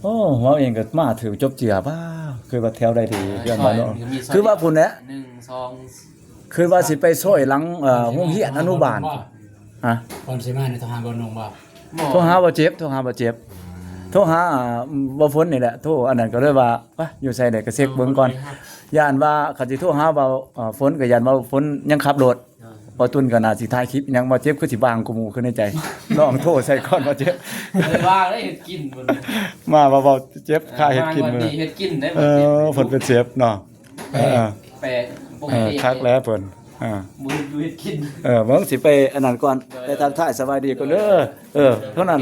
ໂອ້ ເຮົາເອງກໍມາຖືກຈົບເຈືອ ວ້າວ ຄືວ່າແຖວໃດທີ່ ເອີ ເພື່ອນບ້ານເນາະ ຊ່ອຍ ຄືວ່າພຸ້ນແຫຼະ ໜຶ່ງ ສອງ ຄືວ່າຊິໄປຊ່ອຍຫຼັງ ເອີ ໂຮງຮຽນອະນຸບານ. ຮະ? ກ່ອນຊິມານີ້ໂທຫາບ່າວນົງບໍ່? ບໍ່ ໂທຫາບ່າວເຈັບ ໂທຫາບ່າວເຈັບ ໂທຫາ ອ່າ ບ່າວຝົນນີ້ແຫຼະ ໂທອັນນັ້ນກໍເລີຍວ່າ ປະ ຢູ່ໃສແດ່ ກໍເຊັກເບິ່ງກ່ອນ. ຢ້ານວ່າຄັນຊິໂທຫາບ່າວ ເອີ ຝົນ ກໍຢ້ານວ່າຝົນຍັງຂັບລົດ. ເອີ ບ່າວຕຸນກໍໜ້າຊິຖ່າຍຄລິບຫຍັງ ບ່າວເຈັບຄືຊິບາງກວ່າໝູ່ ຄືໃນໃຈ ລອງໂທໃສ່ກ່ອນ ບ່າວເຈັບ. ເອີ ວ່າໄດ້ເຮັດກິນພຸ້ນ ມາວ່າບ່າວເຈັບ ເອີ ຂ້າເຮັດກິນ ມາມື້ນີ້ເຮັດກິນໄດ້. ເອີ ບ່າວເຈັບ ເພິ່ນເປັນເຊຟເນາະ. ເອີ ແປກ ເອີ ປົກກະຕິ ຄັກແລ້ວເພິ່ນ ອ່າ ບໍ່ເຮັດຢູ່ເຮັດກິນ. ເອີ ເບິ່ງຊິໄປອັນນັ້ນກ່ອນ ໂດຍ ໄປທັກທາຍສະບາຍດີກ່ອນເດີ. ເອີ ເທົ່ານັ້ນ.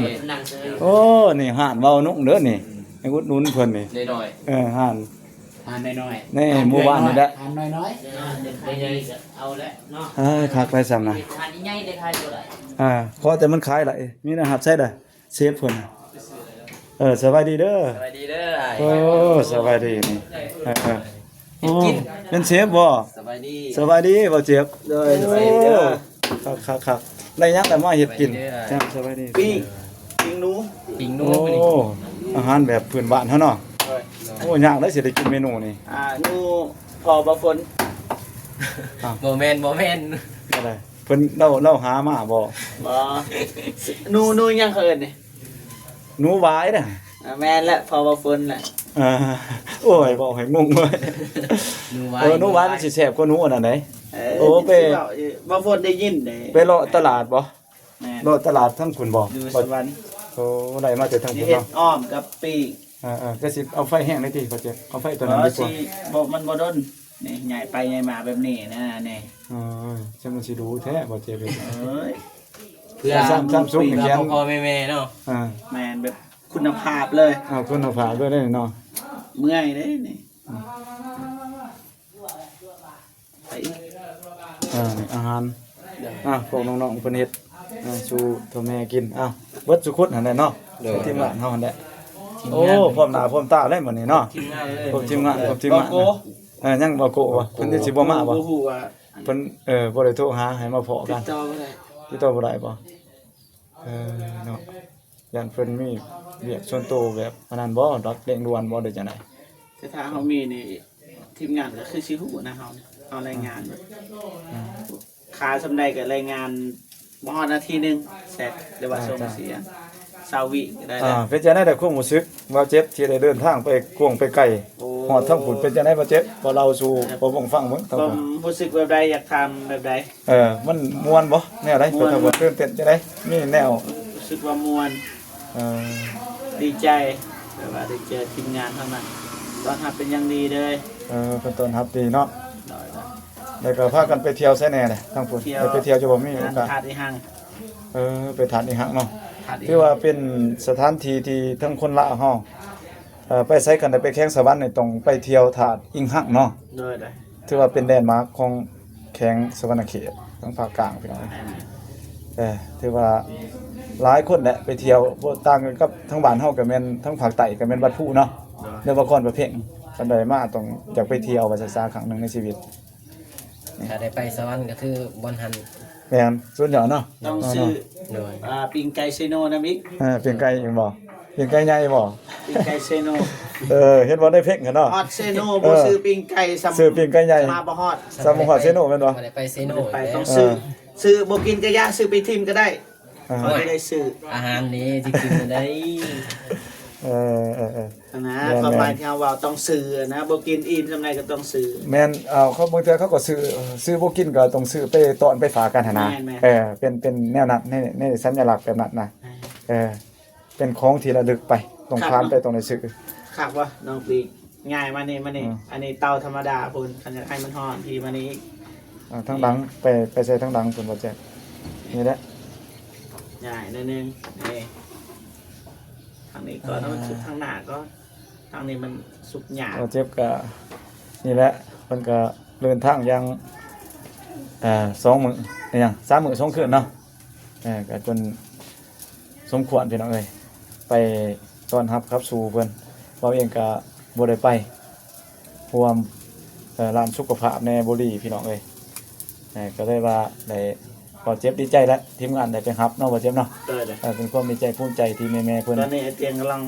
ໂອ້ ນີ້ຮ້ານເວົ້ານຸ່ງເດີນີ້ ໃຫ້ອຸດໜູນເພິ່ນນີ້ ນ້ອຍໆ. ເອີ ຮ້ານ ຮ້ານນ້ອຍໆ ໃນໝູ່ບ້ານນີ້ແຫຼະ ຮ້ານນ້ອຍໆ. ເອີ ເປັນໃຫຍ່ກໍເອົາແຫຼະເນາະ. ເອີ ຄັກຫຼາຍຊ້ຳນະ ຮ້ານໃຫຍ່ໄດ້ຂາຍບໍ່ໄດ້. ອ່າ ຂໍແຕ່ມັນຂາຍຫຼາຍ ມີແນວຮັບໃຊ້ໄດ້. ເຊຟເພິ່ນ ເອີ ສະບາຍດີເດີ ສະບາຍດີເດີອ້າຍ. ໂອ້ ສະບາຍດີນີ້ ເອີ ເອີ ເຮັດກິນ ໂອ້ ເປັນເຊຟບໍ່? ສະບາຍດີ ສະບາຍດີ ບໍ່ເຈັບ. ໂດຍ ສະບາຍດີເດີ. ໂອ້ ຄັກໆໆ ໄດ້ຫຍັງລະມາເຮັດກິນ? ສະບາຍດີເດີອ້າຍ. ສະບາຍດີ ປີ້ງ ປີ້ງໜູ ປີ້ງໜູ. ໂອ້ ມື້ນີ້ ອາຫານແບບພື້ນບ້ານເຮົາເນາະ. ໂດຍ ໂອ້ ຍາກເດ້ຊິໄດ້ກິນເມນູນີ້. ອ່າ ໜູພໍ່ບ່າວຝົນ. ອ້າວ ບໍ່ແມ່ນ ບໍ່ແມ່ນ ບໍ່ໄດ້. ເພິ່ນ ລາວ ລາວຫາມາບໍ່? ບໍ່ ໜູ ໜູຫຍັງເຂົາເອີ້ນນີ້? ໜູຫວາຍນະ. ອ່າ ແມ່ນແຫຼະ ເພາະວ່າຝົນນະ. ອ່າ ໂອ້ຍ ເວົ້າໃຫ້ງົງເວີຍ. ໜູຫວາຍ ເອີ ໜູຫວາຍມັນຊິແຊບກວ່າໜູອັນນັ້ນເດ້. ເອີ ໂອ້ ໄປ ບໍ່ຝົນໄດ້ຍິນເດ້ ໄປເລາະຕະຫຼາດບໍ່? ແມ່ນ ເລາະຕະຫຼາດທາງພຸ້ນບໍ່? ຢູ່ສະຫວັນ. ໂອ້ ໄດ້ມາແຕ່ທາງພຸ້ນເນາະ. ເຮັດອ້ອມກັບປີ້ງ. ເອີໆ ແຕ່ຊິເອົາໄຟແຮງໄດ້ຕິ ບໍ່ເຈັບ ເອົາໄຟຕົວນັ້ນດີກວ່າ ບໍ່ ມັນບໍ່ດົນ ນີ້ ຍ້າຍໄປຍ້າຍມາແບບນີ້ນະ ນີ້ ເອີຍ ຈັ່ງມັນຊິດູແທ້ ບໍ່ເຈັບ ເອີຍ ເພື່ອ ຊ້ຳ ຊ້ຳສຸກ ແມ່ນ ພໍ່ໆແມ່ໆເນາະ ເອີ ແມ່ນ ແບບຄຸນນະພາບເລີຍ ເອີ ຄຸນນະພາບເລີຍເດ້ເນາະ ເມື່ອຍເດ້ນີ້ ອືມ ໄປອີກ ອ່າ ອາຫານ ອ່າ ພວກນ້ອງໆເພິ່ນເຮັດ ອ່າ ສູ່ພໍ່ແມ່ກິນ ອ່າ ເບິດສູ່ຄົນຫັ້ນແຫຼະເນາະ ໂດຍ ທີມງານເຮົາຫັ້ນແຫຼະ ທີມງານ ໂອ້ ພ້ອມໜ້າພ້ອມຕາແລ້ວມື້ນີ້ເນາະ ທີມງານເລີຍ ຄົບທີມງານ ຄົບທີມງານ ເອີ ຍັງບໍ່ໂກະບໍ່ ເພິ່ນຍັງຊິບໍ່ມາບໍ່ ບໍ່ຮູ້ວ່າ ເພິ່ນ ເອີ ບໍ່ໄດ້ໂທຫາໃຫ້ມາພໍ້ກັນ ຕິດຕໍ່ບໍ່ໄດ້ ຕິດຕໍ່ບໍ່ໄດ້ບໍ່ ເອີ ເນາະ ຢ້ານເພິ່ນມີວຽກສ່ວນໂຕແບບອັນນັ້ນບໍ່ ດັກເລັ່ງດ່ວນບໍ່ ຫຼືຈັ່ງໃດ ແຕ່ຖ້າເຮົາມີນີ້ ທີມງານກໍຄືຊິຮູ້ນະ ເຮົານີ້ ເຮົາລາຍງານ ອືມ ຄ່າສ່ຳໃດກໍລາຍງານ ບໍ່ຮອດນາທີໜຶ່ງ ແຊັດ ຫຼືວ່າ ອ່າ ສົ່ງ ຈ້ະ ເສຍ ຊາວວິກໍໄດ້ແລ້ວ ອ່າ ເປັນຈັ່ງໃດໃນຄວາມຮູ້ສຶກບ່າວເຈັບທີ່ໄດ້ເດີນທາງໄປກວ້າງໄປໄກ ໂອ້ ຮອດທາງພຸ້ນ ເປັນຈັ່ງໃດບ່າວເຈັບ ພໍເລົ່າສູ່ພໍ່ເບິ່ງຟັງເບິ່ງ ຄວາມຮູ້ສຶກແບບໃດ ຢາກຖາມແບບໃດ? ເອີ ມັນມ່ວນບໍ່ ແນວໃດ? ມ່ວນ ຕື່ນເຕັ້ນຈັ່ງໃດ? ມີແນວ ຮູ້ສຶກວ່າມ່ວນ ເອີ ດີໃຈ ແບບວ່າໄດ້ເຈີທີມງານທາງນັ້ນ ຕ້ອນຮັບເປັນຢ່າງດີເລີຍ ເອີ ເພິ່ນຕ້ອນຮັບດີເນາະ ໂດຍໆ ແລ້ວກໍພາກັນໄປທ່ຽວໃສແດ່ທາງພຸ້ນ ໄດ້ໄປທ່ຽວຢູ່ບໍ່ ມີໂອກາດ ທາດອີຫັງ ເອີ ໄປທາດອີຫັງເນາະ ຖືວ່າເປັນສະຖານທີ່ທີ່ທັງຄົນລາວເຮົາ ເອີ ໄປໃສຄັນໄດ້ໄປແຂວງສະຫວັນນີ້ ຕ້ອງໄປທ່ຽວທາດອີງຮັງເນາະ ໂດຍໆ ຖືວ່າເປັນແລນມາກຂອງແຂວງສະຫວັນນະເຂດ ທາງພາກກາງພີ່ນ້ອງ ແມ່ນ ເອີ ຖືວ່າຫຼາຍຄົນແຫຼະໄປທ່ຽວ ບໍ່ຕ່າງກັນກັບທາງບ້ານເຮົາ ກໍແມ່ນທາງພາກໃຕ້ກໍແມ່ນວັດພູເນາະ ໂດຍ ຫຼືວ່າຄອນພະເພັງ ຄັນໄດ້ມາຕ້ອງຢາກໄປທ່ຽວວ່າຊັ້ນຊະ ຄັ້ງໜຶ່ງໃນຊີວິດ ຖ້າໄດ້ໄປສະຫວັນກໍຄືບ່ອນຫັ້ນ ແມ່ນ ສຸດຍອດເນາະ ຕ້ອງຊື້ ໂດຍ ອ່າ ປີ້ງໄກ່ເຊໂນນຳອີກ ເອີ ປີ້ງໄກ່ອີກບໍ່? ປີ້ງໄກ່ໃຫຍ່ບໍ່? ປີ້ງໄກ່ເຊໂນ ເອີ ເຫັນບໍ່ໃນເພງຫັ້ນເນາະ ຮອດເຊໂນ ເອີ ບໍ່ຊື້ປີ້ງໄກ່ ຊື້ປີ້ງໄກ່ໃຫຍ່ ສຳມາບໍ່ຮອດ ສຳມາບໍ່ຮອດເຊໂນແມ່ນບໍ່? ບໍ່ໄດ້ໄປເຊໂນ ບໍ່ໄດ້ໄປ ຕ້ອງຊື້ ເອີ ຊື້ບໍ່ກິນກໍຢ່າ ຊື້ໄປຖິ້ມກໍໄດ້ ເອີ ຂ້ອຍບໍ່ໄດ້ຊື້ ອາຫານນີ້ຊິກິນໄດ້ ເອີໆໆ ຫັ້ນນະ ແມ່ນໆ ຄວາມໝາຍທີ່ເຮົາເວົ້າຕ້ອງຊື້ນະ ບໍ່ກິນອີ່ມສ່ຳໃດກໍຕ້ອງຊື້ ແມ່ນ ເອົາ ເຂົາບາງເທື່ອເຂົາກໍຊື້ ຊື້ບໍ່ກິນກໍຕ້ອງຊື້ໄປຕ້ອນໄປຝາກກັນຫັ້ນນະ ແມ່ນໆ ເອີ ເປັນ ເປັນແນວນັ້ນ ໃນ ໃນສັນຍະລັກແບບນັ້ນນະ ແມ່ນ ເອີ ເປັນຂອງທີ່ລະລຶກໄປ ຕ້ອງຜ່ານໄປ ຕ້ອອງໄດ້ຊື້ ຄັກບໍ່ນ້ອງປີກ ຍ້າຍມານີ້ ມານີ້ ອືມ ອັນນີ້ເຕົາທຳມະດາພຸ້ນ ຄັນຢາກໃຫ້ມັນຮ້ອນ ພີ້ມານີ້ອີກ ອ່າ ທາງຫຼັງ ໄປ ໄປໃສ່ທາງຫຼັງພຸ້ນບໍ່ແຈກ ນີ້ແຫຼະ ຍ້າຍໜ້ອຍໜຶ່ງ ນີ້ ທາງນີ້ກ່ອນ ອ່າ ເອົາມັນສຸກທາງໜ້າກ່ອນ ທາງນີ້ມັນສຸກຍາກ ບໍ່ເຈັບກະ ນີ້ແຫຼະ ເພິ່ນກະເດີນທາງຢ່າງ ອ່າ ສອງມື້ ອີຫຍັງ ສາມມື້ສອງຄືນເນາະ ເອີ ກະຈົນ ສົມຄວນພີ່ນ້ອງເອີຍ ໄປຕ້ອນຮັບຂັບສູ່ເພິ່ນ ເຮົາເອງກະບໍ່ໄດ້ໄປ ເພາະວ່າ ເອີ ຮ້ານສຸຂະພາບແດ່ບໍ່ດີພີ່ນ້ອງເອີຍ ເອີ ກໍເລີຍວ່າໄດ້ ກໍເຈັບດີໃຈແຫຼະ ທີມງານໄດ້ໄປຮັບເນາະ ບໍ່ເຈັບເນາະ ໂດຍໆ ເອີ ເປັນຄວາມດີໃຈພູມໃຈທີ່ແມ່ໆເພິ່ນ ຕອນນີ້ອ້າຍຕຽງກຳລັງ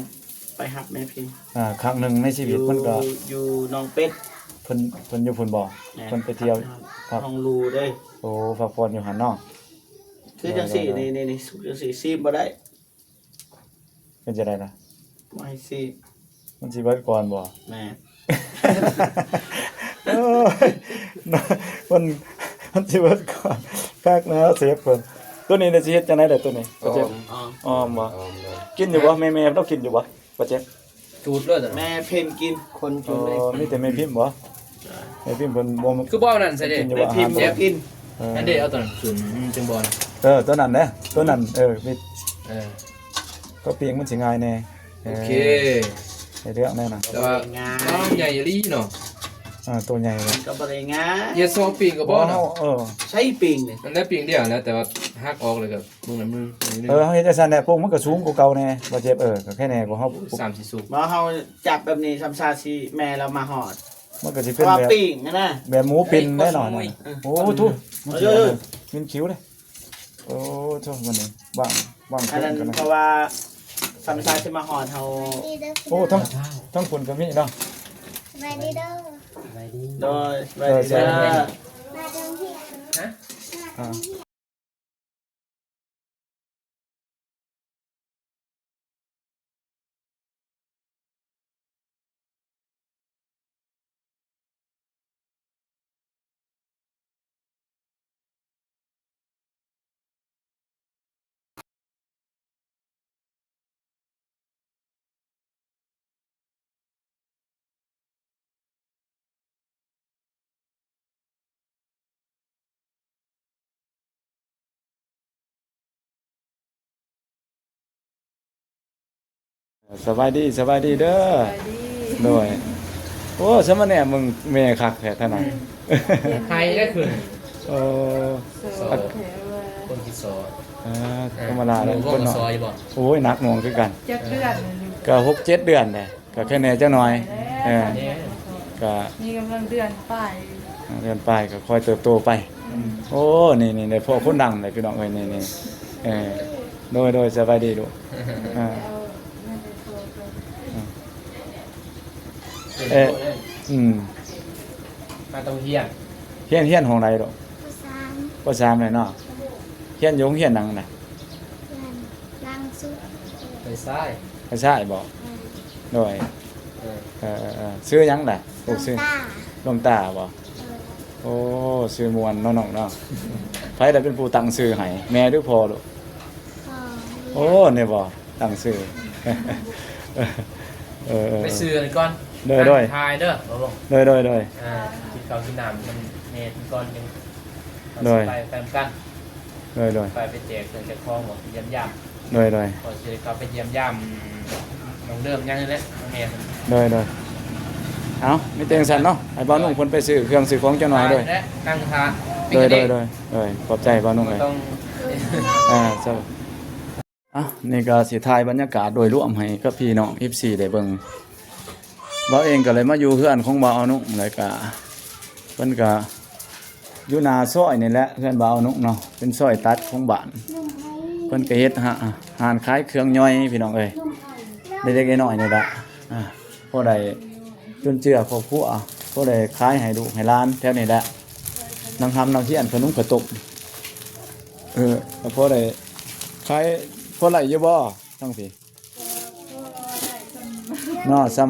ໄປຮັບແມ່ພິມ ອ່າ ຄັ້ງໜຶ່ງໃນຊີວິດ ຢູ່ ເພິ່ນກໍ ຢູ່ໜອງເປັດ ເພິ່ນ ເພິ່ນຢູ່ພຸ້ນບໍ່? ແມ່ນ ເພິ່ນໄປທ່ຽວ ພັກ ຫ້ອງຫຼູເດ້ ໂອ້ ພັກຜ່ອນຢູ່ຫັ້ນເນາະ ຄືຈັ່ງຊີ້ ໂດຍໆໆ ນີ້ ນີ້ ນີ້ ສຸກຈັ່ງຊີ້ ຊີມບໍ່ໄດ້ ເປັນຈັ່ງໃດລະ? ບໍ່ໃຫ້ຊີມ ມັນຊິເບິດກ່ອນບໍ່? ແມ່ນ ໂອ້ຍ ມັນ ມັນຊິເບິດກ່ອນ ຄັກແລ້ວເຊຟເພິ່ນ ໂຕນີ້ລະຊິເຮັດຈັ່ງໃດລະໂຕນີ້? ປາເຈັບ ອ້ອມ ອ້ອມບໍ່? ກິນຢູ່ບໍ່? ແມ່ໆລາວກິນຢູ່ບໍ່? ປາເຈັບ ຈູດເລີຍ ແມ່ເພັນກິນ ຄົນຈູດເລີຍ ອໍ ມີແຕ່ແມ່ພິມບໍ່? ແມ່ພິມເພິ່ນບໍ່ ຄືບໍ່ເອົານັ້ນໃສ່ເດ້ ແມ່ພິມບໍ່ກິນ ເອີ ອັນເດ້ ເອົາຕົວນັ້ນຂຶ້ນ ມັນຈຶ່ງບໍ່ ເອີ ຕົວນັ້ນເດ້ ຕົວນັ້ນ ເອີ ມີ ເອີ ເຂົ້າປີ້ງມັນຊິງ່າຍແດ່ ໂອເຄ ເອີ ໃນເລື່ອງແນ່ນະ ແຕ່ວ່າ ງ່າຍ ອ້າວ ໃຫຍ່ອີ່ຫຼີເນາະ ອ່າ ໂຕໃຫຍ່ເລີຍ ມັນກໍບໍ່ໄດ້ງ່າຍ ເຮັດຊອກປີ້ງກໍບໍ່ເນາະ ເອີ ໃຊ້ປີ້ງນີ້ ມັນໄດ້ປີ້ງດຽວແຫຼະ ແຕ່ວ່າຫັກອອກແລ້ວກໍ ເບິ່ງນຳມື ເອີ ເຮົາເຮັດຈັ່ງຊັ້ນແຫຼະ ພວກມັນກໍສູງກວ່າເກົ່າແດ່ ບໍ່ເຈັບ ເອີ ກໍແຄ່ແນ່ກວ່າເຮົາ ສາມຊິສຸກ ບໍ່ ເຮົາຈັບແບບນີ້ ຊຳຊາຊິແມ່ລາວມາຮອດ ມັນກໍຊິເປັນແບບ ແບບປີ້ງຫັ້ນນະ ແບບໝູປິ່ນແດ່ເນາະ ໂອ້ໂທ້ ມັນຊິ ເອີ ເປັນຄິວເດ້ ໂອ້ໂທ້ ມັນນີ້ ວາງ ວາງ ອັນນັ້ນ ເພາະວ່າ ຊຳຊາຊິມາຮອດເຮົາ ໂອ້ ທັງ ທັງພຸ້ນກໍມີເນາະ ສະບາຍດີເດີ ສະບາຍດີ ໂດຍ ສະບາຍດີເດີ ເອີ ສະບາຍດີ ມາເທິງເພຍ ຮະ ອ່າ ສະບາຍດີ ສະບາຍດີເດີ ສະບາຍດີ ໂດຍ ໂອ້ ສະມາແນມເບິ່ງແມ່ຄັກແທ້ທ່ານນະ ໄຮໄດ້ຄືນ ໂອ້ ໂສດແທ້ວ່າ ຄົນທີ່ໂສດ ອ່າ ທຳມະດາແຫຼະ ເອີ ຄົນເນາະ ໂອ້ຍ ໜັກໜ່ວງຄືກັນ ຈັກເດືອນ ກໍຫົກເຈັດເດືອນແຫຼະ ກໍແຄ່ແດ່ຈັກໜ່ອຍ ເອີ ກໍມີກຳລັງເດືອນປາຍ ເດືອນປາຍກໍຄ່ອຍເຕີບໂຕໄປ ອືມ ໂອ້ ນີ້ໆ ໄດ້ພໍ້ຄົນດັງເລີຍພີ່ນ້ອງເອີຍ ນີ້ໆ ເອີ ໂດຍໆ ສະບາຍດີລູກ ອ່າ ເອີ ອືມ ມາໂຮງຮຽນ ຮຽນ ຮຽນຫ້ອງໃດລູກ? ປໍສາມ ປໍສາມແລ້ວເນາະ ຮຽນຢູ່ໂຮງຮຽນຫຍັງນະ? ຮຽນຫຼັງສຸດ ໄປຊ້າຍ ໄປຊ້າຍບໍ? ອືມ ໂດຍ ເອີ ເອີ ເອີ ເອີ ຊື່ຫຍັງລະ? ລູກຊື່ ດວງຕາ ດວງຕາບໍ? ເອີ ໂອ້ ຊື່ມ່ວນເນາະນ້ອງເນາະ ໃຜລະເປັນຜູ້ຕັ້ງຊື່ໃຫ້ ແມ່ຫຼືພໍ່ລູກ? ພໍ່ ໂອ້ ນີ້ບໍ? ຕັ້ງຊື່ ເອີ ເອີ ໄປຊື້ອັນນີ້ກ່ອນ ໂດຍ ໂດຍ ຖ່າຍເດີ ໂດຍ ໂດຍ ໂດຍ ອ່າ ກິນເຂົ້າກິນນ້ຳນຳແມ່ກິນກ່ອນ ຈັ່ງ ໂດຍ ໄປ ໄປນຳກັນ ໂດຍ ໂດຍ ໄປ ໄປແຈກເຄື່ອງແຈກຂອງ ບໍ່ ໄປຢ້ຽມຢາມ ໂດຍ ໂດຍ ກໍຊິໄດ້ເຂົ້າໄປຢ້ຽມຢາມນ້ອງເດີມຫຍັງນີ້ແຫຼະ ນ້ອງແມ່ເພິ່ນ ໂດຍ ໂດຍ ເອົ້າ ມີແຕ່ຈັ່ງຊັ້ນເນາະ ໃຫ້ບ່າວນຸ່ງເພິ່ນໄປຊື້ເຄື່ອງຊື້ຂອງຈັກໜ່ອຍ ໂດຍ ນັ່ງຖ້າ ໂດຍ ໂດຍ ໂດຍ ໂດຍ ຂອບໃຈບ່າວນຸ່ງເອີຍ ອ່າ ເຈົ້າ ອ່ະ ນີ້ກໍຊິຖ່າຍບັນຍາກາດໂດຍລວມໃຫ້ກັບພີ່ນ້ອງເອັຟຊີໄດ້ເບິ່ງ. ບ່າວເອງກໍເລີຍມາຢູ່ເຮືອນຂອງບ່າວອານຸ ແລ້ວກໍເພິ່ນກໍຢູ່ໜ້າຊອຍນີ້ແຫຼະ ເຮືອນບ່າວອານຸເນາະ ເປັນຊອຍຕັດຂອງບ້ານ. ເພິ່ນກໍເຮັດຮ້ານຂາຍເຄື່ອງຍ່ອຍພີ່ນ້ອງເອີຍ ເລັກໆນ້ອຍໆນີ້ແຫຼະ ອ່າ ພໍໄດ້ ຈຸນເຈືອຄອບຄົວ ພໍໄດ້ຂາຍໃຫ້ລູກໃຫ້ຫຼານແຖວນີ້ແຫຼະ ນັ່ງຮ່ຳນັ່ງຮຽນ ຂະໜົມຂະຕົບ ເອີ ກໍພໍໄດ້ຂາຍ ພໍໄດ້ຢູ່ບໍ່ທາງພີ້ ເນາະ ຊ່ຳ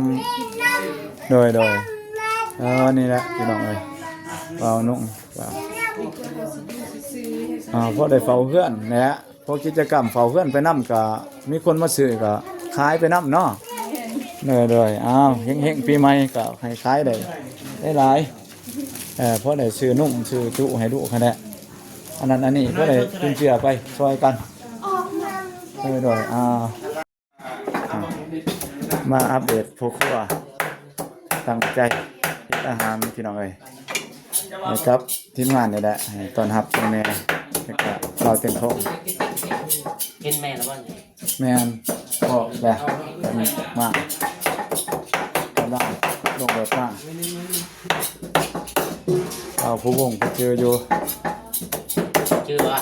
ໂດຍ ໂດຍ ເອີ ນີ້ແຫຼະພີ່ນ້ອງເອີຍ ບ່າວອານຸ ອ່າ ພໍໄດ້ເຝົ້າເຮືອນແຫຼະ ເພາະກິດຈະກຳເຝົ້າເຮືອນໄປນຳ ກະມີຄົນມາຊື້ກະຂາຍໄປນຳເນາະ ແມ່ນ ໂດຍໆ ອ້າວ ເຮັງໆ ປີໃໝ່ກະໃຫ້ຂາຍໄດ້ຫຼາຍໆ ເອີ ພໍໄດ້ຊື້ນົມຊື້ຈຸໃຫ້ລູກຫັ້ນແຫຼະ ອັນນັ້ນອັນນີ້ພໍໄດ້ຈຸນເຈືອໄປຊ່ອຍກັນ ໂດຍໆ ອ້າວ ອ່າ ມາອັບເດດພໍ່ຄົວ ຕັ້ງໃຈເຮັດອາຫານພີ່ນ້ອງເອີຍ ໃຫ້ກັບທີມງານນີ້ແຫຼະ ໃຫ້ຕ້ອນຮັບທາງແມ່ ແລ້ວກະບ່າວຕຽງທອງ ເຫັນແມ່ແລ້ວບໍ່ນີ້? ແມ່ນ ພໍແລ້ວ ມາ ກຳລັງລົງລົດມາ ເອົາ ຜູ້ວົງເພິ່ນຈື່ຢູ່ ຈື່ບໍ່?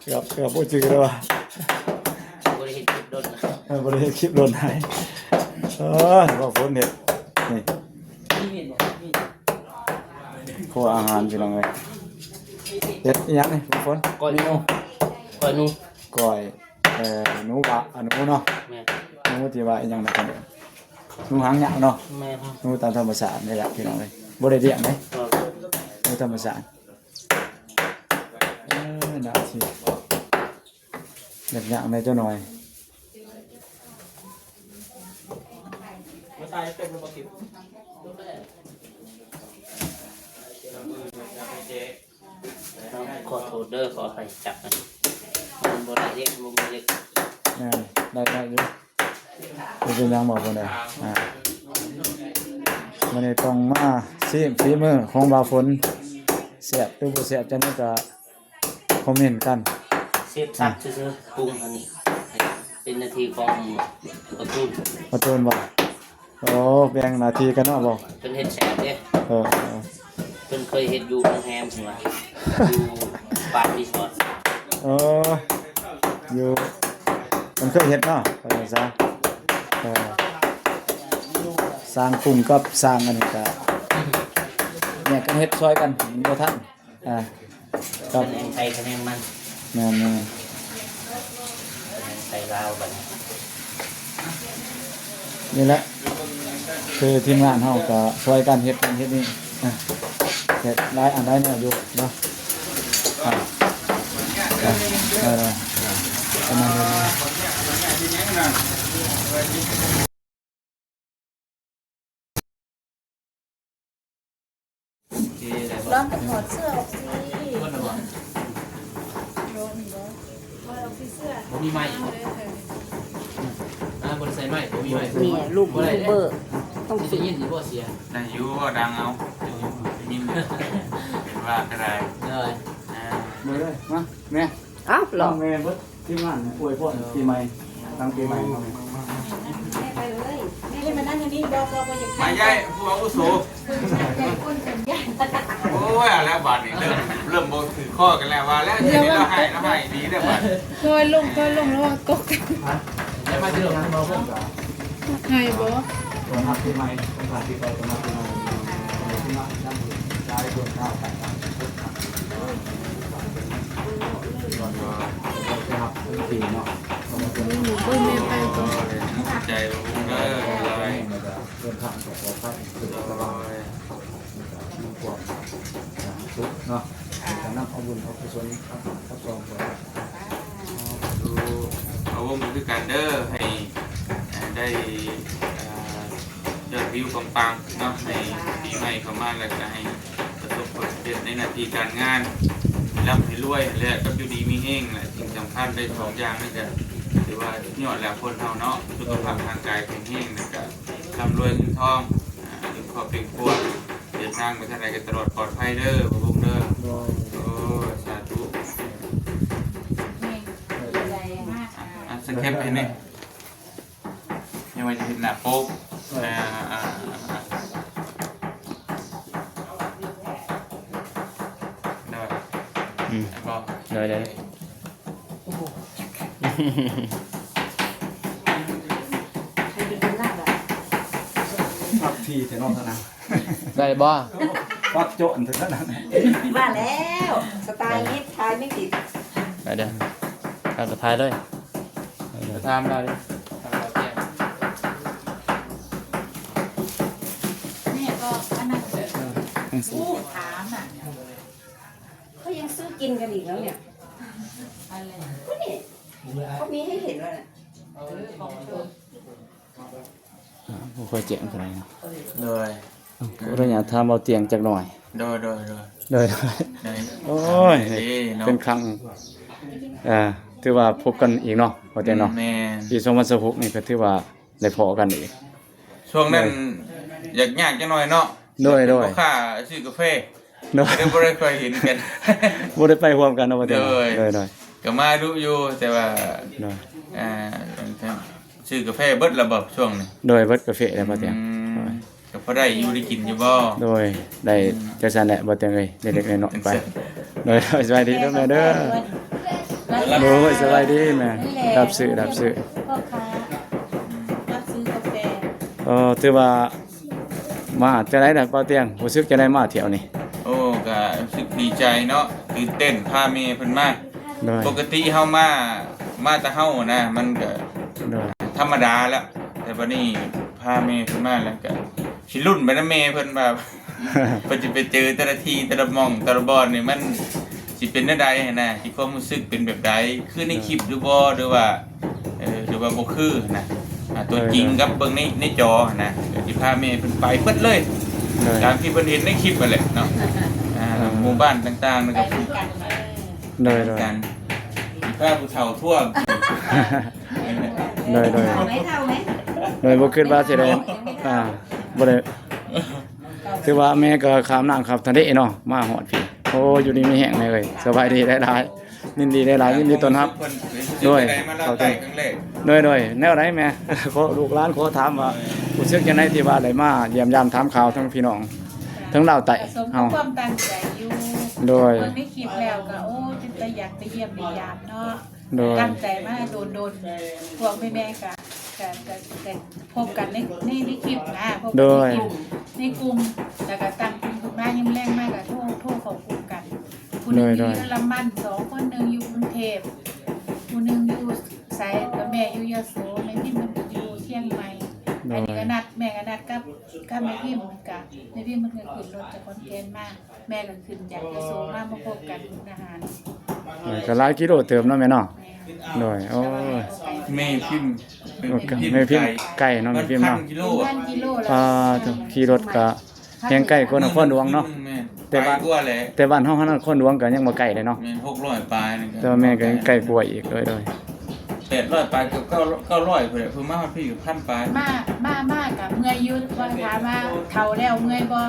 ເກືອບ ເກືອບບໍ່ຈື່ແລ້ວວ່າ ບໍ່ໄດ້ເຮັດຄລິບດົນນະ ເອີ ບໍ່ໄດ້ເຮັດຄລິບດົນໃຫ້ ເອີ ບໍ່ຝົນເຮັດ ນີ້ ຄົວອາຫານພີ່ນ້ອງເອີຍ ເຮັດອີ່ຫຍັງນີ້ຝົນ? ກ້ອຍ ເມນູ ກ້ອຍໜູ ກ້ອຍ ເອີ ໜູຫວາ ອາ ໜູເນາະ ແມ່ນ ໜູທີ່ວ່າອີ່ຫຍັງນະ ໜູຫາງຍາວເນາະ ແມ່ນ ໜູຕາມທຳມະຊາດນີ້ແຫຼະພີ່ນ້ອງເອີຍ ບໍ່ໄດ້ລ້ຽງເດ້ ເອີ ໜູທຳມະຊາດ ເອີ ໜ້າຊິ ຢາກຍ່າງແດ່ຈັກໜ່ອຍ ຕ້ອງຂໍໂທດເດີ ຂໍອະໄພຈັກ ມັນບໍ່ໄດ້ເດ້ ບໍ່ມີເຫຼັກ ແມ່ນ ໄດ້ ໄດ້ຢູ່ ບໍ່ເປັນຫຍັງ ບໍ່ເປັນຫຍັງ ອ່າ ມື້ນີ້ຕ້ອງມາຊີມຝີມືຂອງບ່າວຝົນ ແຊບຫຼືບໍ່ແຊບຈັ່ງໃດກໍ ຄອມເມັນກັນ ເຊບຊັບ ອ່ະ ຊື່ໆ ປຸງອັນນີ້ ເປັນໜ້າທີ່ຂອງປະຕູນ ປະຕູນບໍ່? ໂອ້ ແບ່ງໜ້າທີ່ກັນເນາະບໍ່? ເພິ່ນເຮັດແຊບເດ້ ເອີ ເອີ ເພິ່ນເຄີຍເຮັດຢູ່ໂຮງແຮມພຸ້ນວ່າ ຢູ່ປາກຣີສອດ ເອີ ຢູ່ ເພິ່ນເຄີຍເຮັດເນາະ ວ່າຊັ້ນຊະ ເອີ ຊ່າງປຸງກັບຊ່າງອັນນີ້ກະແຍກກັນເຮັດຊ່ອຍກັນ ມັນບໍ່ທັນ ອ່າ ຄະແນນໃຜຄະແນນມັນ ແມ່ນໆ ຄະແນນໃຜລາວບັດນີ້ ນີ້ແຫຼະ ຄືທີມງານເຮົາກໍຊ່ວຍກັນເຮັດນັ້ນເຮັດນີ້ ອ່າ ເຮັດຫຼາຍອັນຫຼາຍແນວຢູ່ເນາະ ອ່າ ອ່າ ໄດ້ໆ ປະມານນີ້. ລອງຖອດເສື້ອອອກຊິ ໂດນບໍ່? ຖອດອອກຊິເສື້ອ ບໍ່ມີໄມ້ ເອີ ເອີ ບໍ່ໄດ້ໃສ່ໄມ້ ບໍ່ມີໄມ້ ນີ້ລູກຢູທູບເບີ ຕ້ອງໄດ້ຍິນຢູ່ບໍ່ ເສຍ? ໄດ້ຢູ່ ເວົ້າດັງເອົາ ໄດ້ຍິນ ເຫັນວ່າກໍໄດ້ ເອີ ອ່າ ມາເລີຍ ມາ ແມ່ ເອົ້າ ເອົາ ແມ່ເບິດ ທີມງານອວຍພອນປີໃໝ່ ຫຼັງປີໃໝ່ເຮົານີ້ ແມ່ໄປເລີຍ ແມ່ໄປນັ່ງຢູ່ນີ້ ບໍ່ ບໍ່ ບໍ່ຢາກ ມາ ຍາຍຜູ້ອາວຸໂສ ໂອ້ຍ ເອົາແລ້ວບາດນີ້ ເລີ່ມ ເລີ່ມບໍ່ຖືກຄໍກັນແລ້ວ ວ່າແລ້ວ ຊິໄດ້ລາວໃຫ້ ລາວໃຫ້ດີແລ້ວບາດ ໂອ້ຍ ລົງ ໂອ້ຍ ລົງ ລົງ ຕົກ ໃຫ້ບໍ່? ຕ້ອນຮັບປີໃໝ່ ຕ້ອນຮັບປີເກົ່າ ຕ້ອນຮັບປີໃໝ່ ເບິ່ງແມ່ໄປກ່ອນ ໃຈເດີ ເດີນທາງປອດໄພ ໂດຍ ມີຄວາມສຸກເນາະ ກະນຳເອົາບຸນເອົາກຸສົນ ເອົາບຸນເອົາກຸສົນ ເອົາວງຄືກັນເດີ ໃຫ້ ເອີ ໄດ້ ເອີ ຍອດວິວປັງໆເນາະ ໃຫ້ປີໃໝ່ເຂົ້າມາ ແລ້ວກະໃຫ້ປະສົບຜົນສຳເລັດໃນໜ້າທີ່ການງານ ໃຫ້ລ່ຳໃຫ້ລວຍ ແລະ ກັບຢູ່ດີມີແຮງ ແລະ ສິ່ງສຳຄັນໄດ້ສອງຢ່າງນັ້ນກະຖືວ່າສຸດຍອດແລ້ວ ຄົນເຮົາເນາະ ສຸຂະພາບຮ່າງກາຍແຂງແຮງ ແລ້ວກະ ລ່ຳລວຍເງິນທອງ ອາ ເປັນຄອບເປັນຄົວ ເດີນທາງໄປທາງໃດກໍຕະຫຼອດປອດໄພເດີ ພໍ່ບຸນເດີ ໂດຍ ໂອ້ຍ ສາທຸ ແມ່ນ ອາ ສະແຄບໃຫ້ແດ່ ຍັງວ່າຈະເຮັດໜ້າປົກ ໂດຍ ອາ ອາ ອາ ໂດຍ ອືມ ແມ່ນບໍ່? ໂດຍ ໂດຍ ໃຜເປັນຄົນລາວລະ? ພັກທີ່ແຕ່ນອນເທົ່ານັ້ນ ໄດ້ບໍ່? ປັກໂຈນເທົ່ານັ້ນ ວ່າແລ້ວ ສະໄຕລ໌ນີ້ຖ່າຍໄມ່ຕິດ ໄດ້ເດີ ເອົາກະຖ່າຍເລີຍ ໄປຖາມລາວເດີ ແມ່ກໍອັນນັ້ນ ເອີ ຖາມນະ ເຂົາຍັງຊື້ກິນກັນອີກແລ້ວເນຍ ອັນແລະ ນີ້ ເຂົາມີໃຫ້ເຫັນແລ້ວນະ ເອີ ຂອງໂຕ ອ່າ ບໍ່ຄ່ອຍແຈ້ງປານໃດເນາະ ໂດຍ ເອີ ຂໍອະນຸຍາດຖາມເບົາຕຽງຈັກໜ່ອຍ ໂດຍ ໂດຍ ໂດຍ ໂດຍ ໂດຍ ໂອ້ຍ ເປັນຄັ້ງ ອ່າ ຖືວ່າພົບກັນອີກເນາະ ເບົາຕຽງເນາະ ແມ່ນ ປີສອງພັນຊາວຫົກນີ້ກໍຖືວ່າໄດ້ພໍ້ກັນອີກ ຊ່ວງນັ້ນ ໂດຍ ຢາກຍາກຈັກໜ່ອຍເນາະ ໂດຍ ໂດຍ ເປັນພໍ່ຄ້າຊື້ກາແຟ ໂດຍ ກໍເລີຍບໍ່ໄດ້ຄ່ອຍເຫັນກັນ ບໍ່ໄດ້ໄປຮ່ວມກັນເນາະ ໂດຍ ໂດຍ ໂດຍ ກໍມາດຸຢູ່ ແຕ່ວ່າ ໂດຍ ອ່າ ຊື້ກາແຟເບິດລະບໍຊ່ວງນີ້ ໂດຍ ເບິດກາເຟແລ້ວ ອືມ ໂດຍ ກໍພໍໄດ້ຢູ່ໄດ້ກິນຢູ່ບໍ່? ໂດຍ ໄດ້ ອືມ ຈັ່ງຊັ້ນແຫຼະ ບໍ່ເຕີງເອີຍ ເລັກໆນ້ອຍໆໄປ ໂດຍ ໂດຍ ສະບາຍດີເດີແມ່ເດີ ໂດຍ ສະບາຍດີແມ່ ຮັບຊື້ ຮັບຊື້ ພໍ່ຄ້າ ຮັບຊື້ກາແຟ ເອີ ຖືວ່າ ມາຈັ່ງໃດລະ ເບົາຕຽງ ຮູ້ສຶກຈັ່ງໃດມາທ່ຽວນີ້? ໂອ້ ກະຮູ້ສຶກດີໃຈເນາະ ຕື່ນເຕັ້ນ ພາແມ່ເພິ່ນມາ ໂດຍ ປົກກະຕິເຮົາມາ ມາແຕ່ເຮົານະ ມັນກະ ໂດຍ ທຳມະດາແລ້ວ ແຕ່ບັດນີ້ພາແມ່ເພິ່ນມາແລ້ວກະຊິລຸ້ນໄປນຳແມ່ເພິ່ນວ່າ ເພິ່ນຊິໄປເຈີແຕ່ລະທີ່ແຕ່ລະໝ່ອງແຕ່ລະບ່ອນນີ້ ມັນຊິເປັນແນວໃດຫັ້ນນະ ທີ່ຄວາມຮູ້ສຶກເປັນແບບໃດ ຄືໃນຄລິບຫຼືບໍ່ ຫຼືວ່າ ເອີ ຫຼືວ່າບໍ່ຄືນະ ອ່າ ຕົວຈິງກັບເບິ່ງໃນ ໃນຈໍຫັ້ນນະ ກໍຊິພາແມ່ເພິ່ນໄປເບິດເລີຍ ໂດຍ ຕາມທີ່ເພິ່ນເຫັນໃນຄລິບຫັ້ນແຫຼະເນາະ ອ່າ ເອີ ໝູ່ບ້ານຕ່າງໆ ແລ້ວກໍ ໄປນຳກັນ ໂດຍ ໂດຍ ກັນ ພາຜູ້ເຖົ້າທົ່ວ ໂດຍ ໂດຍ ເຖົ້າໄໝ? ເຖົ້າໄໝ? ໂດຍ ບໍ່ຄິດວ່າຊິໄດ້ ອ່າ ບໍ່ໄດ້ ຖືວ່າແມ່ກໍຂ້າມນ້ຳຂ້າມທະເລເນາະ ມາຮອດພີ້ ໂອ້ ຢູ່ດີມີແຮງແມ່ເອີຍ ສະບາຍດີຫຼາຍໆ ຍິນດີຫຼາຍໆ ຍິນດີຕ້ອນຮັບ ໂດຍ ເຂົ້າໃຈ ໂດຍ ໂດຍ ແນວໃດແມ່? ຂໍ ລູກຫຼານຂໍຖາມວ່າ ຮູ້ສຶກຈັ່ງໃດທີ່ວ່າໄດ້ມາຢ້ຽມຢາມຖາມຂ່າວທັງພີ່ນ້ອງ ທັງລາວໃຕ້ເຮົາ ກໍສົມກັບຄວາມຕັ້ງໃຈຢູ່ ໂດຍ ເບິ່ງໃນຄລິບແລ້ວກໍ ໂອ້ ເປັນຕາຢາກໄປຢ້ຽມໄປຢາມເນາະ ໂດຍ ຕັ້ງໃຈມາດົນໆ ພວກແມ່ໆກໍ ກະ ກະ ກະພົບກັນໃນ ໃນ ໃນຄລິບນະ ພົບກັນໃນຄລິບ ໂດຍ ໃນກຸ່ມ ແລ້ວກະຕັ້ງກຸ່ມຂຶ້ນມາ ຍາມແລງມາກະໂທ ໂທເຂົ້າກຸ່ມກັນ ຜູ້ໜຶ່ງ ໂດຍ ຢູ່ເຢຍລະມັນ ສອງຄົນ ໜຶ່ງຢູ່ກຸງເທບ ຜູ້ໜຶ່ງຢູ່ໃສ ກະແມ່ຢູ່ຍະໂສ ແມ່ພິມເພິ່ນກະຢູ່ຊຽງໃໝ່ ໂດຍ ອັນນີ້ກະນັດ ແມ່ກະນັດກັບ ກັບແມ່ພິມ ກະແມ່ພິມເພິ່ນກະຂຶ້ນລົດຈາກຂອນແກ່ນມາ ແມ່ກໍຂຶ້ນຈາກຍະໂສມາ ມາພົບກັນບຸນທະຫານ ເອີ ກໍຫຼາຍກິໂລເຕີບເນາະແມ່ເນາະ ແມ່ນ ໂດຍ ໂອ້ຍ ແມ່ພິມ ໂອ້ ແມ່ພິມ ແມ່ພິມໄກ ໄກເນາະ ແມ່ພິມເນາະ ພັນກິໂລ ພັນກິໂລ ອ່າ ຂີ່ລົດກໍແຮງໄກກວ່ານະຄອນຫຼວງເນາະ ແມ່ນ ແຕ່ວ່າ ໄກກວ່າແຫຼະ ແຕ່ບ້ານເຮົານະຄອນຫຼວງກໍຍັງບໍ່ໄກເດ້ເນາະ ແມ່ນ ຫົກຮ້ອຍປາຍ ແຕ່ວ່າແມ່ກໍຍັງໄກກວ່າອີກ ໂດຍ ໂດຍ ແປດຮ້ອຍປາຍ ເກືອບເກົ້າ ເກົ້າຮ້ອຍພຸ້ນແຫຼະ ເພິ່ນມາຮອດພີ້ພັນປາຍ. ມາ ມາ ມາກະເມື່ອຍຢູ່ ວ່າຖາມວ່າເຖົ້າແລ້ວເມື່ອຍບໍ່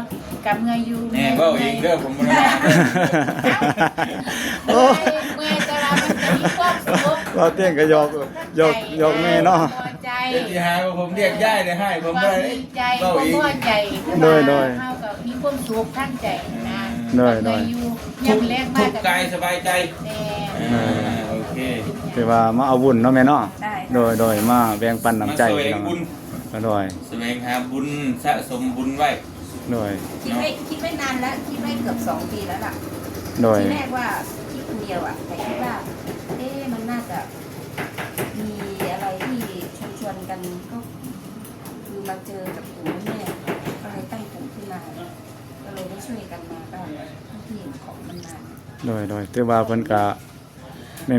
ກະເມື່ອຍຢູ່. ແນ່ ເວົ້າເອງເດີ ເມື່ອຍ ເວົ້າເອງເດີ ຜົມບໍ່ໄດ້ ໂອ້ ເມື່ອຍ ເມື່ອຍ ແຕ່ວ່າມັນກະມີຄວາມສຸກ. ເວົ້າເຕັ້ງກະຫຍອກ ຫຍອກ ຫຍອກແມ່ເນາະ ພໍໃຈ. ເຮັດຊິຫາວ່າຜົມລຽກຍ້າຍໄດ້ໃຫ້ ຜົມບໍ່ໄດ້ ມີຄວາມດີໃຈ ເວົ້າເອງ ຄວາມພໍໃຈ. ໂດຍ ໂດຍ ເຮົາກະມີຄວາມສຸກທາງໃຈນະ. ໂດຍ ໂດຍ ກະເມື່ອຍຢູ່ ຍາມແລງມາກະ ທຸກກາຍສະບາຍໃຈ. ແມ່ນ ອ່າ ໂອເຄ ຖືວ່າມາເອົາບຸນເນາະແມ່ເນາະ. ໂດຍ ໂດຍ ມາແບ່ງປັນນ້ຳໃຈ ມາສະແຫວງບຸນ ໂດຍ ສະແຫວງຫາບຸນ ສະສົມບຸນໄວ້. ໂດຍ ຄິດໄວ້ ເນາະ ຄິດໄວ້ນານແລ້ວ ຄິດໄວ້ເກືອບສອງປີແລ້ວລະ. ໂດຍ ທີແລກວ່າຄິດຄົນດຽວອະ ແຕ່ຄິດວ່າ ເອ ມັນໜ້າຈະມີອະໄລທີ່ຊວນໆກັນ ກໍຄືມາເຈີກັບກຸ່ມແມ່ ກໍເລີຍຕັ້ງກຸ່ມຂຶ້ນມາ ກໍເລີຍໄດ້ຊ່ວຍກັນມາ ກໍທີ່ເຫັນຂອງມັນມາ. ໂດຍ ໂດຍ ຖືວ່າເພິ່ນກະ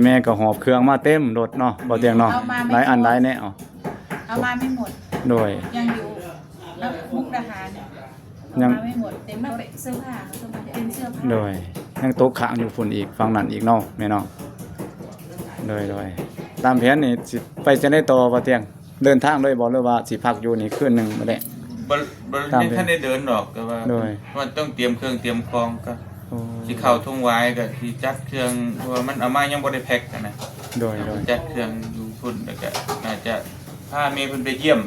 ແມ່ໆ ກໍຫອບເຄື່ອງມາເຕັມລົດເນາະ ບໍ່ຕຽງເນາະ. ເອົາມາໄມ່ໝົດ ຫຼາຍອັນຫຼາຍແນວ ເອົາມາໄມ່ໝົດ. ໂດຍ ຍັງຢູ່ນະ ມຸກດາຫານ ຍັງເອົາມາໄມ່ໝົດ ເຕັມລົດ ເສື້ອຜ້າ ເປັນເສື້ອຜ້າ. ໂດຍ ຍັງຕົກຄ້າງຢູ່ພຸ້ນອີກ ຝັ່ງນັ້ນອີກເນາະ ແມ່ເນາະ. ໂດຍ ໂດຍ ຕາມແຜນນີ້ຊິໄປຈັ່ງໃດຕໍ່ ບໍ່ຕຽງ? ເດີນທາງເລີຍບໍ່ ຫຼືວ່າຊິພັກຢູ່ນີ້ຄືນໜຶ່ງມື້ແລງ? ບໍ່ ບໍ່ ຍັງທັນໄດ້ເດີນດອກ ແຕ່ວ່າ ໂດຍ ມັນຕ້ອງຕຽມເຄື່ອງຕຽມຂອງ ກໍ ໂອ້ ຊິເຂົ້າທົ່ງຫວາຍ ກໍຊິຈັດເຄື່ອງ ເພາະວ່າມັນເອົາມາຍັງບໍ່ໄດ້ແພັກຫັ້ນນະ. ໂດຍ ໂດຍ ຈັດເຄື່ອງຢູ່ພຸ້ນ ແລ້ວກໍໜ້າຈະພາແມ່ເພິ່ນໄປຢ້ຽມ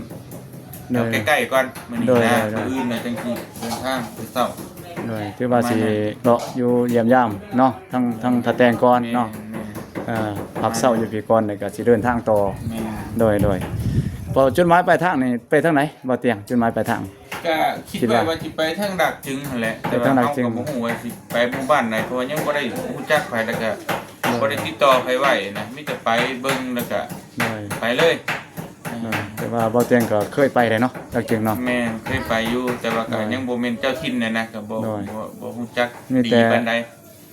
ໂດຍ ແຖວໃກ້ໆກ່ອນມື້ນີ້ນະ. ໂດຍ ໂດຍ ມື້ອື່ນນະ ຈັ່ງຊິເດີນທາງແຕ່ເຊົ້າ. ໂດຍ ຖືວ່າຊິເລາະຢູ່ຢ້ຽມຢາມເນາະ ທັງ ທັງທ່າແຕງກ່ອນເນາະ. ແມ່ນ ເອີ ພັກເຊົາຢູ່ພີ້ກ່ອນ ແລ້ວກໍຊິເດີນທາງຕໍ່. ແມ່ນ ໂດຍ ໂດຍ ເປົ້າ ຈຸດໝາຍປາຍທາງນີ້ໄປທາງໃດ ບໍ່ຕຽງ? ຈຸດໝາຍປາຍທາງ ກະຄິດໄວ້ວ່າຊິໄປທາງດາກຈຶງຫັ້ນແຫຼະ ແຕ່ວ່າເຮົາກະບໍ່ຮູ້ວ່າຊິໄປໝູ່ບ້ານໃດ ເພາະວ່າຍັງບໍ່ໄດ້ຮູ້ຈັກໃຜ ແລ້ວກະ ໂດຍ ບໍ່ໄດ້ຕິດຕໍ່ໃຜໄວ້ນະ ມີແຕ່ໄປເບິ່ງ ແລ້ວກະ ໂດຍ ໄປເລີຍ. ໂດຍ ແຕ່ວ່າບໍ່ຕຽງກໍເຄີຍໄປແລ້ວເນາະ ດາກຈຶງເນາະ. ແມ່ນ ເຄີຍໄປຢູ່ ແຕ່ວ່າກໍ ໂດຍ ຍັງບໍ່ແມ່ນເຈົ້າຖິ່ນແຫຼະນະ ກໍບໍ່ ໂດຍ ບໍ່ ບໍ່ຮູ້ຈັກ ມີແຕ່ ດີປານໃດ.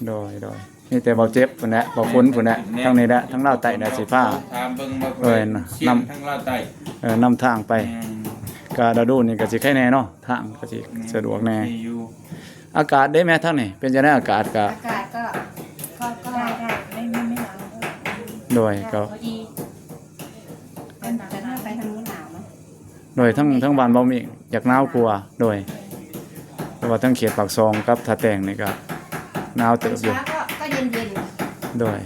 ໂດຍ ໂດຍ ມີແຕ່ເບົາເຈັບພຸ້ນແຫຼະ ເບົາຝົນພຸ້ນແຫຼະ ແມ່ນ ທາງນີ້ແຫຼະ ທາງລາວໃຕ້ນະຊິພາ ຖາມເບິ່ງວ່າ ເອີ ນຳ ທາງລາວໃຕ້ ເອີ ນຳທາງໄປ. ແມ່ນ ກະລະດູນີ້ກະຊິໄຄແດ່ເນາະ ທາງກະຊິ ແມ່ນ ສະດວກແດ່ ໂອເຄຢູ່. ອາກາດເດ້ແມ່ ທາງນີ້ເປັນຈັ່ງໃດ? ອາກາດກະ ອາກາດກໍ ກໍ ກໍໄດ້ ໄດ້ ໄດ້ ໄດ້ ໄດ້ ໂດຍ ກໍພໍດີ ແຕ່ ແຕ່ຖ້າໄປທາງນີ້ໜາວເນາະ. ໂດຍ ທັງ ທັງບ້ານເບົາເມກຢາກໜາວກວ່າ ໂດຍ ແຕ່ວ່າທັງເຂດປາກຊ່ອງກັບທ່າແຕງນີ້ກໍໜາວເຕີບຢູ່ ຕອນເຊົ້າກໍ ກໍເຢັນໆ ໂດຍ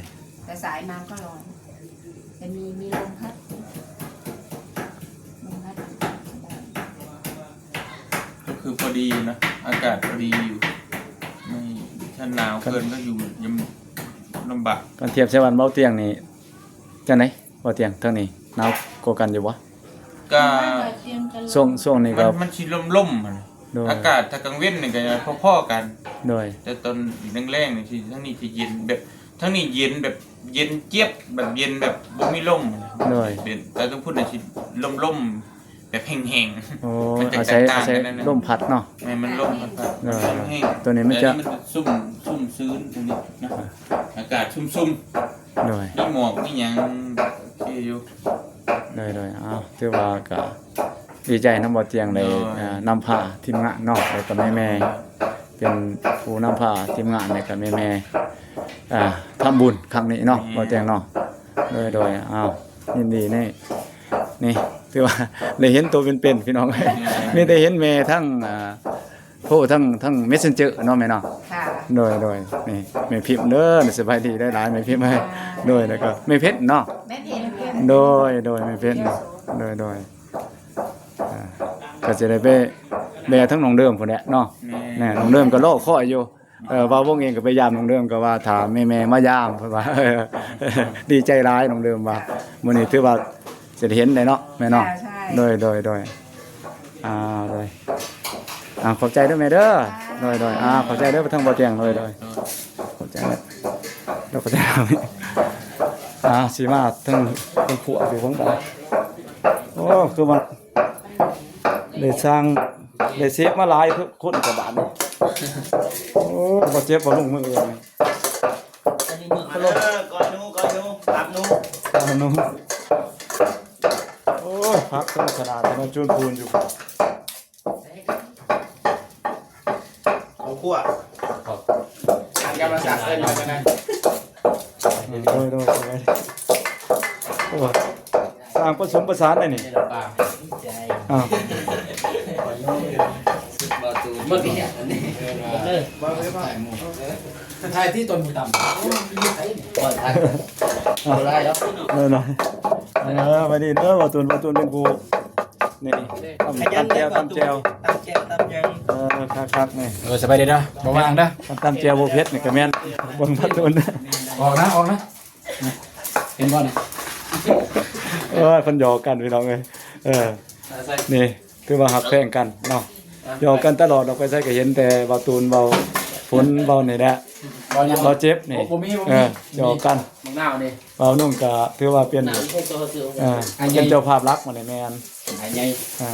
ແຕ່ສາຍມາກໍຮ້ອນ ແຕ່ມີ ມີລົມພັດ ລົມພັດ ກໍຄືພໍດີນະ ອາກາດພໍດີຢູ່ ບໍ່ທັນໜາວເກີນ ກໍຢູ່ ຍັງລຳບາກ. ຄັນທຽບໃສ່ບ້ານເບົາຕຽງນີ້ຈັ່ງໃດ? ບໍ່ຕຽງ ທາງນີ້ໜາວກວ່າກັນຢູ່ບໍ່? ກະ ຊ່ວງ ຊ່ວງນີ້ກໍ ມັນ ມັນຊິລົມໆຫັ້ນ ໂດຍ ອາກາດຖ້າກາງເວັນນີ້ກໍພໍໆກັນ ໂດຍ ແຕ່ຕອນແລງໆນີ້ຊິ ທາງນີ້ຊິເຢັນ ແບບ ທາງນີ້ເຢັນແບບເຢັນຈຽບ ແບບເຢັນແບບບໍ່ມີລົມ ໂດຍ ເປັນ ແຕ່ທາງພຸ້ນນີ້ຊິລົມໆແບບແຫ້ງໆ. ໂອ້ ມັນຈະ ອາໄສ ແຕກຕ່າງກັນ ອາໄສ ນັ້ນນະ ລົມພັດເນາະ ແມ່ນ ມັນລົມພັດ ໂດຍ ແຕ່ອັນນີ້ມັນຊຸ່ມ ຊຸ່ມຊືນ ອັນນີ້ນະ ອ່າ ອາກາດຊຸ່ມໆ ໂດຍ ມີໝອກມີຫຍັງ ໂອເຄຢູ່. ໂດຍ ໂດຍ ເອົາ ຖືວ່າກະດີໃຈນຳບໍ່ຕຽງໄດ້ ໂດຍ ອ່າ ນຳພາທີມງານເນາະ ແລ້ວກະແມ່ໆ ເປັນຜູ້ນຳພາທີມງານ ແລ້ວກະແມ່ໆ ອ່າ ທຳບຸນຄັ້ງນີ້ເນາະ ແມ່ນ ບໍ່ຕຽງເນາະ. ໂດຍ ໂດຍ ເອົາ ຍິນດີນີ້ ນີ້ ຖືວ່າໄດ້ເຫັນໂຕເປັນໆ ພີ່ນ້ອງ ແມ່ນ ມີແຕ່ເຫັນແມ່ທັງ ອ່າ ໂທທັງ ທັງເມສເຊັນເຈີເນາະແມ່ເນາະ. ຄ່ະ ໂດຍ ໂດຍ ນີ້ແມ່ພິມເດີ ສະບາຍດີຫຼາຍໆ ແມ່ພິມເອີຍ. ໂດຍ ແລ້ວກໍແມ່ເພັດເນາະ ແມ່ເພັດ ໂດຍ ໂດຍ ແມ່ເພັດ ໂດຍ ໂດຍ ອ່າ ກໍຊິໄດ້ໄປແວ່ທາງນ້ອງເດີມພຸ້ນແຫຼະເນາະ. ແມ່ນ ນ້ອງເດີມກໍລໍຄອຍຢູ່ ເອີ ບ່າວວົງເອງກໍໄປຢາມນ້ອງເດີມ ກໍວ່າຖ້າແມ່ໆມາຢາມ ເພິ່ນວ່າ ເອີ ດີໃຈຫຼາຍ ນ້ອງເດີມວ່າ ມື້ນີ້ຖືວ່າ ຊິໄດ້ເຫັນໄດ້ເນາະແມ່ເນາະ. ໂດຍ ໂດຍ ໂດຍ ອ່າ ໂດຍ ອ່າ ຂອບໃຈເດີແມ່ເດີ. ໂດຍ ໂດຍ ອ່າ ຂອບໃຈເດີ ທາງບໍ່ຕຽງ ໂດຍ ໂດຍ ຂອບໃຈເດີ ແລ້ວກໍຈະ ອ່າ ຊິມາທາງ ທາງຄົວຢູ່ເບິ່ງກັນ. ໂອ້ ຄືວ່າໄດ້ສ້າງ ໄດ້ເຊຟມາຫຼາຍຄົນກະບາດນີ້. ໂອ້ ບໍ່ເຈັບບໍ່ລຸງມື້ອື່ນ ອັນນີ້ມືກະລົບ ເອີ ກ້ອຍໜູ ກ້ອຍໜູ ຕັບໜູ ຕັບໜູ. ໂອ້ຍ ຜັກເປັນຂະໜາດ ແຕ່ມັນຈູນພູນຢູ່. ເຂົ້າຂົ້ວ ທາງກຳມະສັກເອີ້ນວ່າຈັ່ງໃດ? ໂດຍ ໂດຍ ໂດຍ. ໂອ້ ສ້າງປະສົມປະສານໄດ້ນີ້. ອ້າວ ຖ່າຍທີ່ຕົນຜູ້ຕຳ ບໍ່ທັນ ບໍ່ໄດ້ດອກ ເອີ ເນາະ ເອີ ມາດີເດີ ບ່າວຕູນ ບ່າວຕູນເປັນຜູ້ ນີ້ ຕຳແຈ່ວ ຕຳແຈ່ວ ຕຳແຈ່ວ ຕຳຫຍັງ ເອີ ຄັກໆ ນີ້ ເອີ ສະບາຍດີເດີ ບໍ່ວ່າງເດີ ຕຳແຈ່ວບໍ່ເຜັດນີ້ກະແມ່ນ ເບິ່ງບ່າວຕູນ ອອກນະ ອອກນະ. ເຫັນບໍ່ນີ້ ເອີ ເພິ່ນຫຍອກກັນພີ່ນ້ອງເອີຍ ເອີ ນີ້ຄືວ່າຮັກແພງກັນເນາະ ຫຍອກກັນຕະຫຼອດ ອອກໄປໃສກະເຫັນແຕ່ບ່າວຕູນ ບ່າວຝົນ ບ່າວນີ້ແຫຼະ ບ່າວເຈັບນີ້ ເອີ ຫຍອກກັນ ບັກນາວນີ້ ບ່າວນຸ່ງກະຖືວ່າເປັນ ເອີ ເປັນເຈົ້າພາບຫຼັກ ມື້ນີ້ແມ່ນ ເອີ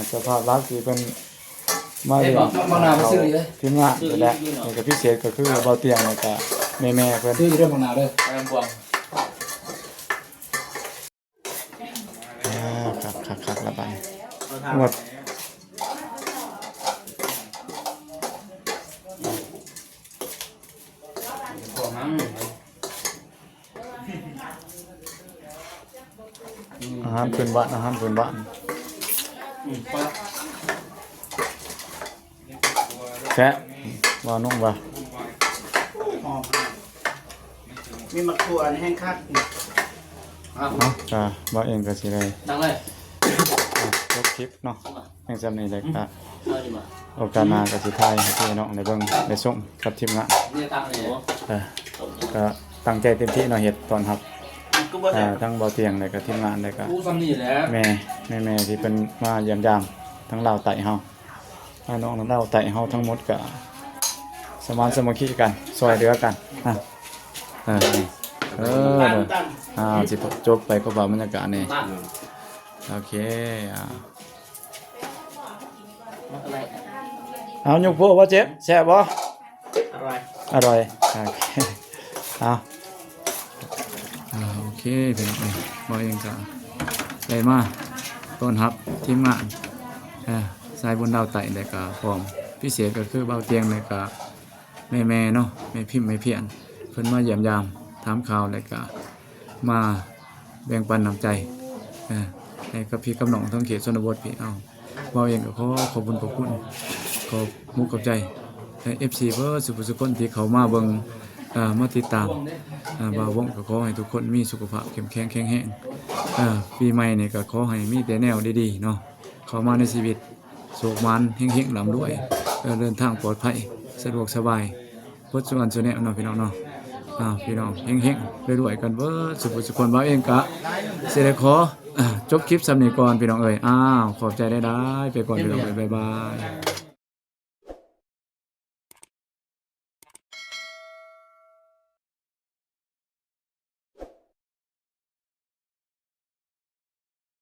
ເຈົ້າພາບຫຼັກທີ່ເພິ່ນ ມາລ້ຽງ ບັກນາວ ທີມງານນີ້ແຫຼະ ນີ້ກະພິເສດກະຄືບ່າວຕຽງ ແລ້ວກະແມ່ໆ ເພິ່ນ ຊື້ຢູ່ເດີບັກນາວເດີ ອ່າ ຄັກໆໆ ລະບາດນີ້ ອາຫານພື້ນບ້ານ ອາຫານພື້ນບ້ານ ແຊບ ວ່ານ້ອງວ່າ ຫອມ ມີໝາກຖົ່ວນີ້ແຮງຄັກ ເອົາ ກະ ບ່າວເອງກະຊິໄດ້ ຕັ້ງເລີຍ ຈົບຄລິບເນາະ. ພຽງສ່ຳນີ້ແຫຼະ ກະໂອກາດໜ້າກະຊິຖ່າຍໃຫ້ພີ່ນ້ອງໄດ້ເບິ່ງໄດ້ຊົມກັບທີມງານ ເອີ ກະຕັ້ງໃຈເຕັມທີ່ເນາະ ເຮັດຕ້ອນຮັບ ເອີ ທັງບ່າວຕຽງ ແລ້ວກະທີມງານ ແລ້ວກະແມ່ ແມ່ໆ ທີ່ເພິ່ນມາຢ້ຽມຢາມທາງລາວໃຕ້ເຮົາ ພີ່ນ້ອງລາວໃຕ້ເຮົາທັງໝົດກະສະມານສາມັກຄີກັນ ຊ່ອຍເຫຼືອກັນ ອ່າ ເອີ ເອີ ອ່າ ຊິຈົບໄປກັບພາບບັນຍາກາດນີ້ ໂອເຄ ອ່າ ເອົາ ຍົກໂປ້ບໍ່ເຈັບ ແຊບບໍ່? ອະຮ່ອຍ ອະຮ່ອຍ ໂອເຄ ເອົາ ອ່າ ໂອເຄ ພີ່ນ້ອງເອີຍ ບ່າວເອງກະໄດ້ມາຕ້ອນຮັບທີມງານ ເອີ ສາຍບຸນລາວໃຕ້ ແລ້ວກະພ້ອມ ພິເສດກະຄືບ່າວຕຽງ ແລ້ວກະ ແມ່ໆ ເນາະ ແມ່ພິມ ແມ່ພຽນ ເພິ່ນມາຢ້ຽມຢາມ ຖາມຂ່າວ ແລ້ວກະມາແບ່ງປັນນ້ຳໃຈ ເອີ ໃຫ້ກັບພີ່ກັບນ້ອງທາງເຂດຊົນນະບົດພີ້ ເອົາ ບ່າວເອງກະຂໍຂອບບຸນຂອບຄຸນ ຂອບມຸກຂອບໃຈ ແລະ ເອັຟຊີ ເບິດສູ່ຜູ້ສູ່ຄົນທີ່ເຂົ້າມາເບິ່ງ ເອີ ມາຕິດຕາມ ເອີ ບ່າວວົງ ກະຂໍໃຫ້ທຸກຄົນມີສຸຂະພາບເຂັ້ມແຂງແຂງແຮງ ເອີ ປີໃໝ່ນີ້ກະຂໍໃຫ້ມີແຕ່ແນວດີໆ ເນາະ ເຂົ້າມາໃນຊີວິດ ໂຊກໝານ ເຮັງໆ ລ່ຳລວຍ ເດີນທາງປອດໄພ ສະດວກສະບາຍ ເບິດສູ່ອັນສູ່ແນວເນາະ ພີ່ນ້ອງເນາະ ອ້າວ ພີ່ນ້ອງ ເຮັງໆ ລວຍໆ ກັນເບິດສູ່ຜູ້ສູ່ຄົນ ບ່າວເອງກະຊິໄດ້ຂໍ ຈົບຄລິບສ່ຳນີ້ກ່ອນ ພີ່ນ້ອງເອີຍ ອ້າວ ຂອບໃຈຫຼາຍໆ ໄປກ່ອນ ພີ່ນ້ອງເອີຍ ບາຍບາຍ.